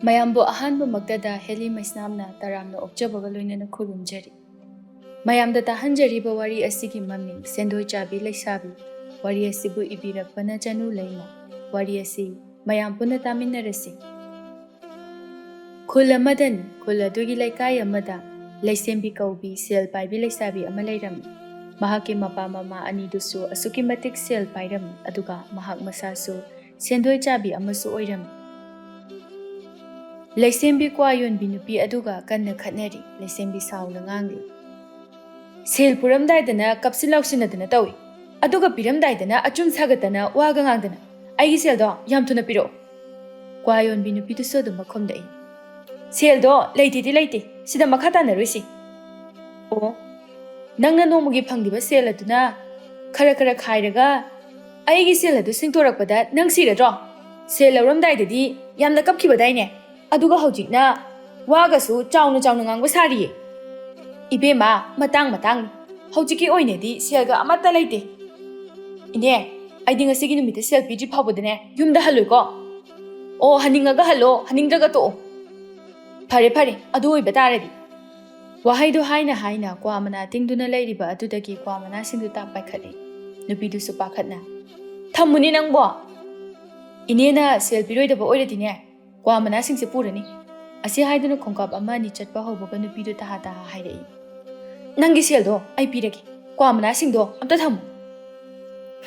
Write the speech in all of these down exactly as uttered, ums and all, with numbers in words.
ꯃꯌꯥꯝꯕꯨ ꯑꯍꯥꯟꯕꯃꯛꯇꯗ ꯍꯦꯂꯤ ꯃꯩꯁꯅꯥꯝꯅ ꯇꯔꯥꯝꯅ ꯑꯣꯛꯆꯕꯒ ꯂꯣꯏꯅꯅ ꯈꯨꯔꯨꯝꯖꯔꯤ꯫ ꯃꯌꯥꯝꯗ ꯇꯥꯍꯟꯖꯔꯤꯕ ꯋꯥꯔꯤ ꯑꯁꯤꯒꯤ ꯃꯃꯤꯡ ꯁꯦꯟꯗꯣꯏ ꯆꯥꯕꯤ ꯂꯩꯁꯥꯕꯤ꯫ ꯋꯥꯔꯤ ꯑꯁꯤꯕꯨ ꯏꯕꯤꯔꯛꯄꯅ ꯆꯅꯨ ꯂꯩꯃ꯫ ꯋꯥꯔꯤ ꯑꯁꯤ ꯃꯌꯥꯝ ꯄꯨꯟꯅ ꯇꯥꯃꯤꯟꯅꯔꯁꯤ꯫ ꯈꯨꯜ ꯑꯃꯗꯅꯤ꯫ ꯈꯨꯜ ꯑꯗꯨꯒꯤ ꯂꯩꯀꯥꯏ ꯑꯃꯗ ꯂꯩꯁꯦꯝꯕꯤ ꯀꯧꯕꯤ ꯁꯦꯜ ꯄꯥꯏꯕꯤ ꯂꯩꯁꯥꯕꯤ ꯑꯃ ꯂꯩꯔꯝꯃꯤ꯫ ꯃꯍꯥꯛꯀꯤ ꯃꯄꯥ ꯃꯃꯥ ꯑꯅꯤꯗꯨꯁꯨ ꯑꯁꯨꯛꯀꯤ ꯃꯇꯤꯛ ꯁꯦꯜ ꯄꯥꯏꯔꯝꯃꯤ, ꯑꯗꯨꯒ ꯃꯍꯥꯛ ꯃꯁꯥꯁꯨ ꯁꯦꯟꯗꯣꯏ ꯆꯥꯕꯤ ꯑꯃꯁꯨ ꯑꯣꯏꯔꯝꯃꯤ꯫ ꯂꯩꯁꯦꯝꯕꯤ ꯀ꯭ꯋꯥ ꯌꯣꯟꯕꯤ ꯅꯨꯄꯤ ꯑꯗꯨꯒ ꯀꯟꯅ ꯈꯠꯅꯔꯤ꯫ ꯂꯩꯁꯦꯝꯕꯤ ꯁꯥꯎꯅ ꯉꯥꯡꯂꯤ, "ꯁꯦꯜ ꯄꯨꯔꯝꯗꯥꯏꯗꯅ ꯀꯞꯁꯤꯟ ꯂꯥꯎꯁꯤꯟꯅꯗꯅ ꯇꯧꯏ, ꯑꯗꯨꯒ ꯄꯤꯔꯝꯗꯥꯏꯗꯅ ꯑꯆꯨꯝ ꯁꯥꯒꯠꯇꯅ ꯋꯥꯒ ꯉꯥꯡꯗꯅ꯫ ꯑꯩꯒꯤ ꯁꯦꯜꯗꯣ ꯌꯥꯝ ꯊꯨꯅ ꯄꯤꯔꯛꯑꯣ!" ꯀ꯭ꯋꯥ ꯌꯣꯟꯕꯤ ꯅꯨꯄꯤꯗꯨꯁꯨ ꯑꯗꯨꯝ ꯈꯨꯝꯂꯛꯏ, "ꯁꯦꯜꯗꯣ ꯂꯩꯇꯦꯗꯤ ꯂꯩꯇꯦ, ꯁꯤꯗ ꯃꯈꯥ ꯇꯥꯅꯔꯣꯏꯁꯤ꯫ ꯑꯣ, ꯅꯪꯅ ꯅꯣꯡꯃꯒꯤ ꯐꯪꯂꯤꯕ ꯁꯦꯜ ꯑꯗꯨꯅ ꯈꯔ ꯈꯔ ꯈꯥꯏꯔꯒ ꯑꯩꯒꯤ ꯁꯦꯜ ꯑꯗꯨ ꯁꯤꯡꯇꯣꯔꯛꯄꯗ ꯅꯪ ꯁꯤꯔꯗ꯭ꯔꯣ? ꯁꯦꯜ ꯂꯧꯔꯝꯗꯥꯏꯗꯗꯤ ꯌꯥꯝꯅ ꯀꯞꯈꯤꯕꯗꯥꯏꯅꯦ? ꯑꯗꯨꯒ ꯍꯧꯖꯤꯛꯅ ꯋꯥꯒꯁꯨ ꯆꯥꯎꯅ ꯆꯥꯎꯅ ꯉꯥꯡꯕ ꯁꯥꯔꯤꯌꯦ꯫ ꯏꯕꯦꯝꯃ, ꯃꯇꯥꯡ ꯃꯇꯥꯡꯅꯤ꯫ ꯍꯧꯖꯤꯛꯀꯤ ꯑꯣꯏꯅꯗꯤ ꯁꯦꯜꯒ ꯑꯃꯠꯇ ꯂꯩꯇꯦ꯫ ꯏꯅꯦ, ꯑꯩꯗꯤ ꯉꯁꯤꯒꯤ ꯅꯨꯃꯤꯠꯇ ꯁꯦꯜ ꯄꯤꯗ꯭ꯔꯤ ꯐꯥꯎꯕꯗꯅꯦ ꯌꯨꯝꯗ ꯍꯜꯂꯣꯏꯀꯣ꯫ ꯑꯣ, ꯍꯟꯅꯤꯡꯉꯒ ꯍꯜꯂꯣ, ꯍꯟꯅꯤꯡꯗ꯭ꯔꯒ ꯇꯣꯛꯑꯣ꯫ ꯐꯔꯦ ꯐꯔꯦ, ꯑꯗꯨ ꯑꯣꯏꯕ ꯇꯥꯔꯗꯤ꯫" ꯋꯥꯍꯩꯗꯨ ꯍꯥꯏꯅ ꯍꯥꯏꯅ ꯀ꯭ꯋꯥ ꯃꯅꯥ ꯇꯤꯡꯗꯨꯅ ꯂꯩꯔꯤꯕ ꯑꯗꯨꯗꯒꯤ ꯀ꯭ꯋꯥ ꯃꯅꯥꯁꯤꯡꯗꯨ ꯇꯥꯞ ꯄꯥꯏꯈꯠꯂꯤ꯫ ꯅꯨꯄꯤꯗꯨꯁꯨ ꯄꯥꯈꯠꯅ, "ꯊꯝꯃꯨꯅꯦ ꯅꯪꯕꯣ! ꯏꯅꯦꯅ ꯁꯦꯜ ꯄꯤꯔꯣꯏꯗꯕ ꯑꯣꯏꯔꯗꯤꯅꯦ, ꯀ꯭ꯋꯥ ꯃꯅꯥꯁꯤꯡꯁꯦ ꯄꯨꯔꯅꯤ꯫" ꯑꯁꯤ ꯍꯥꯏꯗꯨꯅ ꯈꯣꯡꯀꯥꯞ ꯑꯃ ꯑꯅꯤ ꯆꯠꯄ ꯍꯧꯕꯒ ꯅꯨꯄꯤꯗꯨ ꯇꯍꯥ ꯇꯍꯥ ꯍꯥꯏꯔꯛꯏ, "ꯅꯪꯒꯤ ꯁꯦꯜꯗꯣ ꯑꯩ ꯄꯤꯔꯒꯦ, ꯀ꯭ꯋꯥ ꯃꯅꯥꯁꯤꯡꯗꯣ ꯑꯝꯇ ꯊꯝꯃꯨ꯫"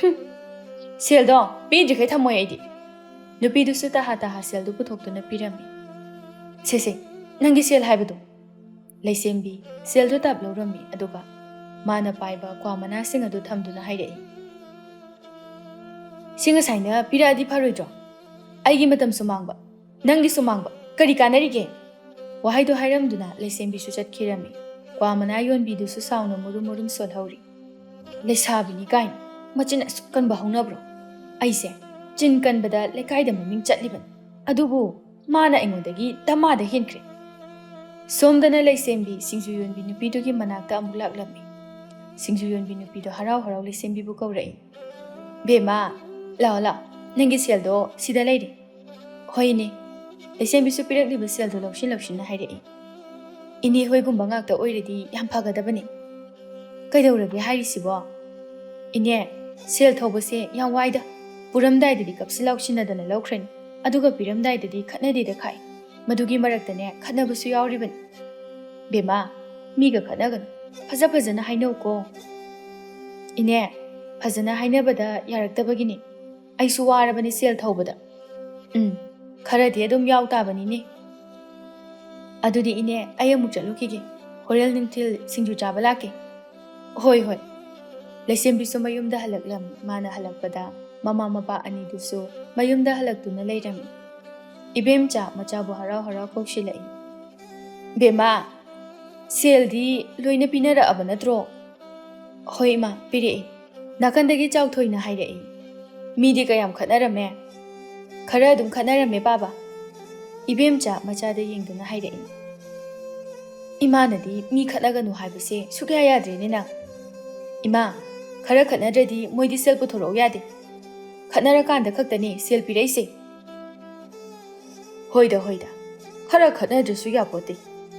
"ꯍꯨꯝ, ꯁꯦꯜꯗꯣ ꯄꯤꯗ꯭ꯔꯤꯈꯩ ꯊꯝꯃꯣꯏ ꯑꯩꯗꯤ꯫" ꯅꯨꯄꯤꯗꯨꯁꯨ ꯇꯍꯥ ꯇꯍꯥ ꯁꯦꯜꯗꯨ ꯄꯨꯊꯣꯛꯇꯨꯅ ꯄꯤꯔꯝꯃꯤ꯫ "ꯁꯦ ꯁꯦ, ꯅꯪꯒꯤ ꯁꯦꯜ ꯍꯥꯏꯕꯗꯣ꯫" ꯂꯩꯁꯦꯝꯕꯤ ꯁꯦꯜꯗꯨ ꯇꯥꯞ ꯂꯧꯔꯝꯃꯤ, ꯑꯗꯨꯒ ꯃꯥꯅ ꯄꯥꯏꯕ ꯀ꯭ꯋꯥ ꯃꯅꯥꯁꯤꯡ ꯑꯗꯨ ꯊꯝꯗꯨꯅ ꯍꯥꯏꯔꯛꯏ, "ꯁꯤ ꯉꯁꯥꯏꯅ ꯄꯤꯔꯛꯑꯗꯤ ꯐꯔꯣꯏꯗ꯭ꯔꯣ? ꯑꯩꯒꯤ ꯃꯇꯝꯁꯨ ꯃꯥꯡꯕ, ꯅꯪꯒꯤꯁꯨ ꯃꯥꯡꯕ, ꯀꯔꯤ ꯀꯥꯟꯅꯔꯤꯒꯦ?" ꯋꯥꯍꯩꯗꯨ ꯍꯥꯏꯔꯝꯗꯨꯅ ꯂꯩꯁꯦꯝꯕꯤꯁꯨ ꯆꯠꯈꯤꯔꯝꯃꯤ꯫ ꯀ꯭ꯋꯥ ꯃꯅꯥ ꯌꯣꯟꯕꯤꯗꯨꯁꯨ ꯁꯥꯎꯅ ꯃꯨꯔꯨꯝ ꯃꯨꯔꯨꯝ ꯁꯣꯜꯍꯧꯔꯤ꯫ "ꯂꯩꯁꯥꯕꯤꯅꯤ ꯀꯥꯏꯅ ꯃꯆꯤꯟ ꯑꯁꯨꯛ ꯀꯟꯕ ꯍꯧꯅꯕ꯭ꯔꯣ? ꯑꯩꯁꯦ ꯆꯤꯟ ꯀꯟꯕꯗ ꯂꯩꯀꯥꯏꯗ ꯃꯃꯤꯡ ꯆꯠꯂꯤꯕꯅꯤ, ꯑꯗꯨꯕꯨ ꯃꯥꯅ ꯑꯩꯉꯣꯟꯗꯒꯤ ꯗꯃꯥꯗ ꯍꯦꯟꯈ꯭ꯔꯦ꯫" ꯁꯣꯝꯗꯅ ꯂꯩꯁꯦꯝꯕꯤ ꯁꯤꯡꯖꯨ ꯌꯣꯟꯕꯤ ꯅꯨꯄꯤꯗꯨꯒꯤ ꯃꯅꯥꯛꯇ ꯑꯃꯨꯛ ꯂꯥꯛꯂꯝꯃꯤ꯫ ꯁꯤꯡꯖꯨ ꯌꯣꯟꯕꯤ ꯅꯨꯄꯤꯗꯣ ꯍꯔꯥꯎ ꯍꯔꯥꯎ ꯂꯩꯁꯦꯝꯕꯤꯕꯨ ꯀꯧꯔꯛꯏ, "ꯕꯦꯝꯃ, ꯂꯥꯛꯑꯣ ꯂꯥꯛꯑꯣ, ꯅꯪꯒꯤ ꯁꯦꯜꯗꯣ ꯁꯤꯗ ꯂꯩꯔꯦ꯫" "ꯍꯣꯏꯅꯦ, ꯂꯩꯁꯦꯝꯕꯤꯁꯨ ꯄꯤꯔꯛꯂꯤꯕ ꯁꯦꯜꯗꯨ ꯂꯧꯁꯤꯟ ꯂꯧꯁꯤꯟꯅ ꯍꯥꯏꯔꯛꯏ꯫ "ꯏꯅꯦ ꯍꯣꯏꯒꯨꯝꯕ ꯉꯥꯛꯇ ꯑꯣꯏꯔꯗꯤ ꯌꯥꯝ ꯐꯒꯗꯕꯅꯤ꯫ ꯀꯩꯗꯧꯔꯒꯦ ꯍꯥꯏꯔꯤꯁꯤꯕꯣ? ꯏꯅꯦ, ꯁꯦꯜ ꯊꯧꯕꯁꯦ ꯌꯥꯝ ꯋꯥꯏꯗ꯫ ꯄꯨꯔꯝꯗꯥꯏꯗꯗꯤ ꯀꯞꯁꯤ ꯂꯥꯎꯁꯤꯟꯅꯗꯅ ꯂꯧꯈ꯭ꯔꯅꯤ, ꯑꯗꯨꯒ ꯄꯤꯔꯝꯗꯥꯏꯗꯗꯤ ꯈꯠꯅꯗꯦꯗ ꯈꯥꯛꯏ꯫ ꯃꯗꯨꯒꯤ ꯃꯔꯛꯇꯅꯦ ꯈꯠꯅꯕꯁꯨ ꯌꯥꯎꯔꯤꯕꯅꯤ꯫ ꯕꯦꯝꯃ, ꯃꯤꯒ ꯈꯠꯅꯒꯅꯨ, ꯐꯖ ꯐꯖꯅ ꯍꯥꯏꯅꯧꯀꯣ꯫" "ꯏꯅꯦ, ꯐꯖꯅ ꯍꯥꯏꯅꯕꯗ ꯌꯥꯔꯛꯇꯕꯒꯤꯅꯤ꯫ ꯑꯩꯁꯨ ꯋꯥꯔꯕꯅꯤ ꯁꯦꯜ ꯊꯧꯕꯗ꯫ ꯎꯝ, ꯈꯔꯗꯤ ꯑꯗꯨꯝ ꯌꯥꯎ ꯇꯥꯕꯅꯤꯅꯦ꯫ ꯑꯗꯨꯗꯤ ꯏꯅꯦ, ꯑꯩ ꯑꯃꯨꯛ ꯆꯠꯂꯨꯈꯤꯒꯦ꯫ ꯍꯣꯔꯦꯟ ꯅꯨꯡꯊꯤꯜ ꯁꯤꯡꯖꯨ ꯆꯥꯕ ꯂꯥꯛꯀꯦ꯫" "ꯍꯣꯏ, ꯍꯣꯏ꯫" ꯂꯩꯁꯦꯝꯕꯤꯁꯨ ꯃꯌꯨꯝꯗ ꯍꯜꯂꯛꯂꯝꯃꯤ꯫ ꯃꯥꯅ ꯍꯜꯂꯛꯄꯗ ꯃꯃꯥ ꯃꯄꯥ ꯑꯅꯤꯗꯨꯁꯨ ꯃꯌꯨꯝꯗ ꯍꯜꯂꯛꯇꯨꯅ ꯂꯩꯔꯝꯃꯤ꯫ ꯏꯕꯦꯝꯆꯥ ꯃꯆꯥꯕꯨ ꯍꯔꯥꯎ ꯍꯔꯥꯎ ꯀꯧꯁꯤꯜꯂꯛꯏ꯫ "ꯕꯦꯝꯃ, ꯁꯦꯜꯗꯤ ꯂꯣꯏꯅ ꯄꯤꯅꯔꯛꯑꯕ ꯅꯠꯇ꯭ꯔꯣ?" "ꯍꯣꯏ ꯏꯃꯥ, ꯄꯤꯔꯛꯏ꯫" ꯅꯥꯀꯟꯗꯒꯤ ꯆꯥꯎꯊꯣꯏꯅ ꯍꯥꯏꯔꯛꯏ꯫ "ꯃꯤꯗꯤ ꯀꯌꯥꯝ ꯈꯠꯅꯔꯝꯃꯦ?" "ꯈꯔ ꯑꯗꯨꯝ ꯈꯠꯅꯔꯝꯃꯦ ꯄꯥꯕ꯫" ꯏꯕꯦꯝꯆꯥ ꯃꯆꯥꯗ ꯌꯦꯡꯗꯨꯅ ꯍꯥꯏꯔꯛꯏ꯫ "ꯏꯃꯥꯅꯗꯤ ꯃꯤ ꯈꯠꯅꯒꯅꯨ ꯍꯥꯏꯕꯁꯦ ꯁꯨꯛꯌꯥ ꯌꯥꯗ꯭ꯔꯦꯅꯦ ꯅꯪ꯫ ꯏꯃꯥ, ꯈꯔ ꯈꯠꯅꯗ꯭ꯔꯗꯤ ꯃꯣꯏꯗꯤ ꯁꯦꯜ ꯄꯨꯊꯣꯔꯛꯎ ꯌꯥꯗꯦ꯫ ꯈꯠꯅꯔꯀꯥꯟꯗ ꯈꯛꯇꯅꯦ ꯁꯦꯜ ꯄꯤꯔꯛꯏꯁꯦ꯫" "ꯍꯣꯏꯗ, ꯍꯣꯏꯗ, ꯈꯔ ꯈꯠꯅꯗ꯭ꯔꯁꯨ ꯌꯥꯄꯣꯠꯇꯦ,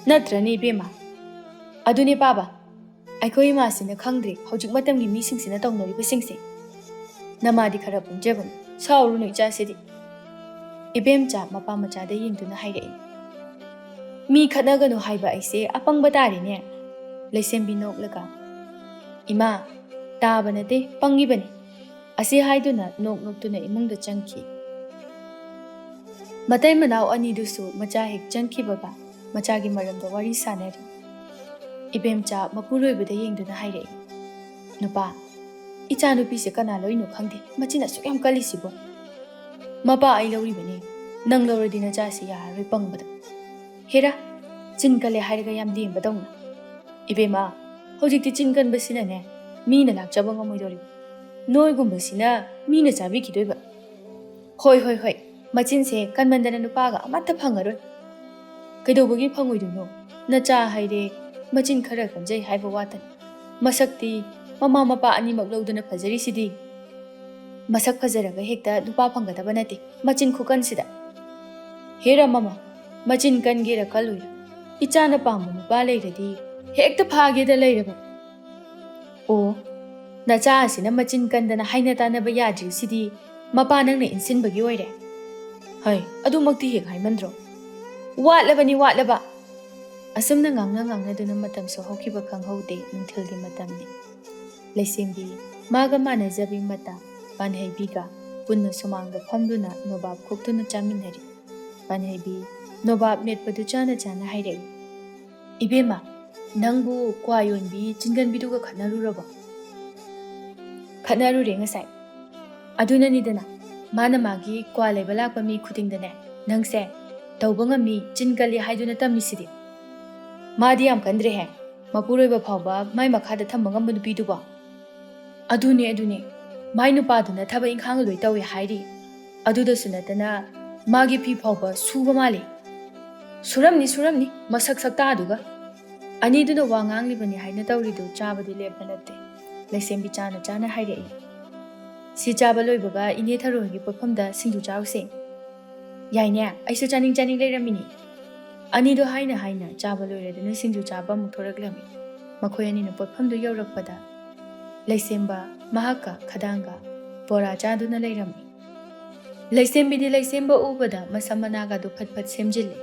ꯅꯠꯇ꯭ꯔꯅꯦ ꯏꯕꯦꯝꯃ?" "ꯑꯗꯨꯅꯦ ꯄꯥꯕ, ꯑꯩꯈꯣꯏ ꯏꯃꯥꯁꯤꯅ ꯈꯪꯗ꯭ꯔꯤ ꯍꯧꯖꯤꯛ ꯃꯇꯝꯒꯤ ꯃꯤꯁꯤꯡꯁꯤꯅ ꯇꯧꯅꯔꯤꯕꯁꯤꯡꯁꯦ꯫ ꯅꯃꯥꯗꯤ ꯈꯔ ꯄꯨꯟꯖꯕꯅꯤ, ꯁꯥꯎꯔꯨꯅꯨ ꯏꯆꯥꯁꯤꯗꯤ꯫" ꯏꯕꯦꯝꯆꯥ ꯃꯄꯥ ꯃꯆꯥꯗ ꯌꯦꯡꯗꯨꯅ ꯍꯥꯏꯔꯛꯏ꯫ "ꯃꯤ ꯈꯠꯅꯒꯅꯨ ꯍꯥꯏꯕ ꯑꯩꯁꯦ ꯑꯄꯪꯕ ꯇꯥꯔꯦꯅꯦ?" ꯂꯩꯁꯦꯝꯕꯤ ꯅꯣꯛꯂꯒ꯫ "ꯏꯃꯥ, ꯇꯥꯕ ꯅꯠꯇꯦ, ꯄꯪꯉꯤꯕꯅꯤ꯫" ꯑꯁꯤ ꯍꯥꯏꯗꯨꯅ ꯅꯣꯛ ꯅꯣꯛꯇꯨꯅ ꯏꯃꯨꯡꯗ ꯆꯪꯈꯤ꯫ ꯃꯇꯩ ꯃꯅꯥꯎ ꯑꯅꯤꯗꯨꯁꯨ ꯃꯆꯥ ꯍꯦꯛ ꯆꯪꯈꯤꯕꯒ ꯃꯆꯥꯒꯤ ꯃꯔꯝꯗ ꯋꯥꯔꯤ ꯁꯥꯅꯔꯤ꯫ ꯏꯕꯦꯝꯆꯥ ꯃꯄꯨꯔꯣꯏꯕꯗ ꯌꯦꯡꯗꯨꯅ ꯍꯥꯏꯔꯛꯏ, "ꯅꯨꯄꯥ, ꯏꯆꯥ ꯅꯨꯄꯤꯁꯦ ꯀꯅꯥ ꯂꯧꯔꯤꯅꯣ ꯈꯪꯗꯦ, ꯃꯆꯤꯟ ꯑꯁꯨꯛ ꯌꯥꯝ ꯀꯜꯂꯤꯁꯤꯕꯣ?" "ꯃꯄꯥ, ꯑꯩ ꯂꯧꯔꯤꯕꯅꯤ꯫ ꯅꯪ ꯂꯧꯔꯗꯤ ꯅꯆꯥꯁꯤ ꯌꯥꯔꯔꯣꯏ ꯄꯪꯕꯗ꯫ ꯍꯦꯔꯥ, ꯆꯤꯟ ꯀꯜꯂꯦ ꯍꯥꯏꯔꯒ ꯌꯥꯝ ꯂꯦꯝꯕꯗꯧꯅ꯫ ꯏꯕꯦꯝꯃ, ꯍꯧꯖꯤꯛꯇꯤ ꯆꯤꯟ ꯀꯟꯕꯁꯤꯅꯅꯦ ꯃꯤꯅ ꯂꯥꯛꯆꯕ ꯉꯝꯃꯣꯏꯗꯧꯔꯤꯕ꯫ ꯅꯣꯏꯒꯨꯝꯕꯁꯤꯅ ꯃꯤꯅ ꯆꯥꯕꯤꯈꯤꯗꯣꯏꯕ꯫" "ꯍꯣꯏ, ꯍꯣꯏ, ꯍꯣꯏ꯫ ꯃꯆꯤꯟꯁꯦ ꯀꯟꯃꯟꯗꯅ ꯅꯨꯄꯥꯒ ꯑꯃꯠꯇ ꯐꯪꯉꯔꯣꯏ꯫" "ꯀꯩꯗꯧꯕꯒꯤ ꯐꯪꯉꯣꯏꯗꯣꯏꯅꯣ? ꯅꯆꯥ ꯍꯥꯏꯔꯦ, ꯃꯆꯤꯟ ꯈꯔ ꯀꯟꯖꯩ ꯍꯥꯏꯕ ꯋꯥꯇꯅꯤ꯫ ꯃꯁꯛꯇꯤ ꯃꯃꯥ ꯃꯄꯥ ꯑꯅꯤꯃꯛ ꯂꯧꯗꯨꯅ ꯐꯖꯔꯤꯁꯤꯗꯤ꯫ ꯃꯁꯛ ꯐꯖꯔꯒ ꯍꯦꯛꯇ ꯅꯨꯄꯥ ꯐꯪꯒꯗꯕ ꯅꯠꯇꯦ, ꯃꯆꯤꯟ ꯈꯨꯀꯟꯁꯤꯗ꯫" ꯍꯦꯔꯥ ꯃꯃꯥ, ꯃꯆꯤꯟ ꯀꯟꯒꯦꯔꯥ ꯀꯜꯂꯣꯏꯔꯥ, ꯏꯆꯥꯅ ꯄꯥꯝꯕ ꯅꯨꯄꯥ ꯂꯩꯔꯗꯤ ꯍꯦꯛꯇ ꯐꯥꯒꯦꯗ ꯂꯩꯔꯕ꯫ ꯑꯣ, ꯅꯆꯥ ꯑꯁꯤꯅ ꯃꯆꯤꯟ ꯀꯟꯗꯅ ꯍꯥꯏꯅ ꯇꯥꯅꯕ ꯌꯥꯗ꯭ꯔꯤꯁꯤꯗꯤ ꯃꯄꯥ ꯅꯪꯅ ꯏꯟꯁꯤꯟꯕꯒꯤ ꯑꯣꯏꯔꯦ꯫ ꯍꯩ, ꯑꯗꯨꯃꯛꯇꯤ ꯍꯦꯛ ꯍꯥꯏꯃꯟꯗ꯭ꯔꯣ? ꯋꯥꯠꯂꯕꯅꯤ, ꯋꯥꯠꯂꯕ! ꯑꯁꯨꯝꯅ ꯉꯥꯡꯅ ꯉꯥꯡꯅꯗꯨꯅ ꯃꯇꯝꯁꯨ ꯍꯧꯈꯤꯕ ꯈꯪꯍꯧꯗꯦ꯫ ꯅꯨꯡꯊꯤꯜꯒꯤ ꯃꯇꯝꯅꯤ꯫ ꯂꯩꯁꯦꯝꯕꯤ ꯃꯥꯒ ꯃꯥꯟꯅꯖꯕꯤ ꯃꯇꯥ ꯄꯥꯟꯍꯩꯕꯤꯒ ꯄꯨꯟꯅ ꯁꯨꯃꯥꯡꯗ ꯐꯝꯗꯨꯅ ꯅꯣꯕꯥꯞ ꯈꯣꯛꯇꯨꯅ ꯆꯥꯃꯤꯟꯅꯔꯤ꯫ ꯄꯥꯟꯍꯩꯕꯤ ꯅꯣꯕꯥꯞ ꯃꯦꯠꯄꯗꯨ ꯆꯥꯅ ꯆꯥꯅ ꯍꯥꯏꯔꯛꯏ, "ꯏꯕꯦꯝꯃ, ꯅꯪꯕꯨ ꯀ꯭ꯋꯥ ꯌꯣꯟꯕꯤ ꯆꯤꯟꯒꯟꯕꯤꯗꯨꯒ ꯈꯠꯅꯔꯨꯔꯕꯣ?" "ꯈꯠꯅꯔꯨꯔꯦ ꯉꯁꯥꯏ꯫ ꯑꯗꯨꯅꯅꯤꯗꯅ ꯃꯥꯅ ꯃꯥꯒꯤ ꯀ꯭ꯋꯥ ꯂꯩꯕ ꯂꯥꯛꯄ ꯃꯤ ꯈꯨꯗꯤꯡꯗꯅꯦ, 'ꯅꯪꯁꯦ ꯇꯧꯕ ꯉꯝꯃꯤ, ꯆꯤꯟ ꯀꯜꯂꯤ' ꯍꯥꯏꯗꯨꯅ ꯇꯝꯃꯤꯁꯤꯗꯤ꯫ ꯃꯥꯗꯤ ꯌꯥꯝ ꯀꯟꯗ꯭ꯔꯦꯍꯦ, ꯃꯄꯨꯔꯣꯏꯕ ꯐꯥꯎꯕ ꯃꯥꯏ ꯃꯈꯥꯗ ꯊꯝꯕ ꯉꯝꯕ ꯅꯨꯄꯤꯗꯨꯕꯣ꯫ ꯑꯗꯨꯅꯦ, ꯑꯗꯨꯅꯦ, ꯃꯥꯏ ꯅꯨꯄꯥꯗꯨꯅ ꯊꯕꯛ ꯏꯪꯈꯥꯡ ꯂꯣꯏ ꯇꯧꯏ ꯍꯥꯏꯔꯤ꯫ ꯑꯗꯨꯗꯁꯨ ꯅꯠꯇꯅ ꯃꯥꯒꯤ ꯐꯤ ꯐꯥꯎꯕ ꯁꯨꯕ ꯃꯥꯜꯂꯤ꯫ ꯁꯨꯔꯝꯅꯤ, ꯁꯨꯔꯝꯅꯤ, ꯃꯁꯛ ꯁꯛꯇꯥꯗꯨꯒ꯫ ꯑꯅꯤꯗꯨꯅ ꯋꯥ ꯉꯥꯡꯂꯤꯕꯅꯤ ꯍꯥꯏꯅ ꯇꯧꯔꯤꯗꯨ ꯆꯥꯕꯗꯤ ꯂꯦꯞꯄ ꯅꯠꯇꯦ"꯫ ꯂꯩꯁꯦꯝꯕꯤ ꯆꯥꯅ ꯆꯥꯅ ꯍꯥꯏꯔꯛꯏ꯫ "ꯁꯤ ꯆꯥꯕ ꯂꯣꯏꯕꯒ ꯏꯅꯦ ꯊꯔꯣꯏꯒꯤ ꯄꯣꯠꯐꯝꯗ ꯁꯤꯡꯖꯨ ꯆꯥꯔꯨꯁꯦ"꯫ "ꯌꯥꯏꯅꯦ, ꯑꯩꯁꯨ ꯆꯥꯅꯤꯡ ꯆꯥꯅꯤꯡ ꯂꯩꯔꯝꯃꯤꯅꯤ"꯫ ꯑꯅꯤꯗꯨ ꯍꯥꯏꯅ ꯍꯥꯏꯅ ꯆꯥꯕ ꯂꯣꯏꯔꯗꯨꯅ ꯁꯤꯡꯖꯨ ꯆꯥꯕ ꯑꯃꯨꯛ ꯊꯣꯔꯛꯂꯝꯃꯤ꯫ ꯃꯈꯣꯏ ꯑꯅꯤꯅ ꯄꯣꯠꯐꯝꯗꯨ ꯌꯧꯔꯛꯄꯗ ꯂꯩꯁꯦꯝꯕ ꯃꯍꯥꯛꯀ ꯈꯗꯥꯡꯒ ꯕꯣꯔꯥ ꯆꯥꯗꯨꯅ ꯂꯩꯔꯝꯃꯤ꯫ ꯂꯩꯁꯦꯝꯕꯤꯗꯤ ꯂꯩꯁꯦꯝꯕ ꯎꯕꯗ ꯃꯁꯝ ꯃꯅꯥꯒꯗꯨ ꯐꯠ ꯐꯠ ꯁꯦꯝꯖꯤꯜꯂꯤ꯫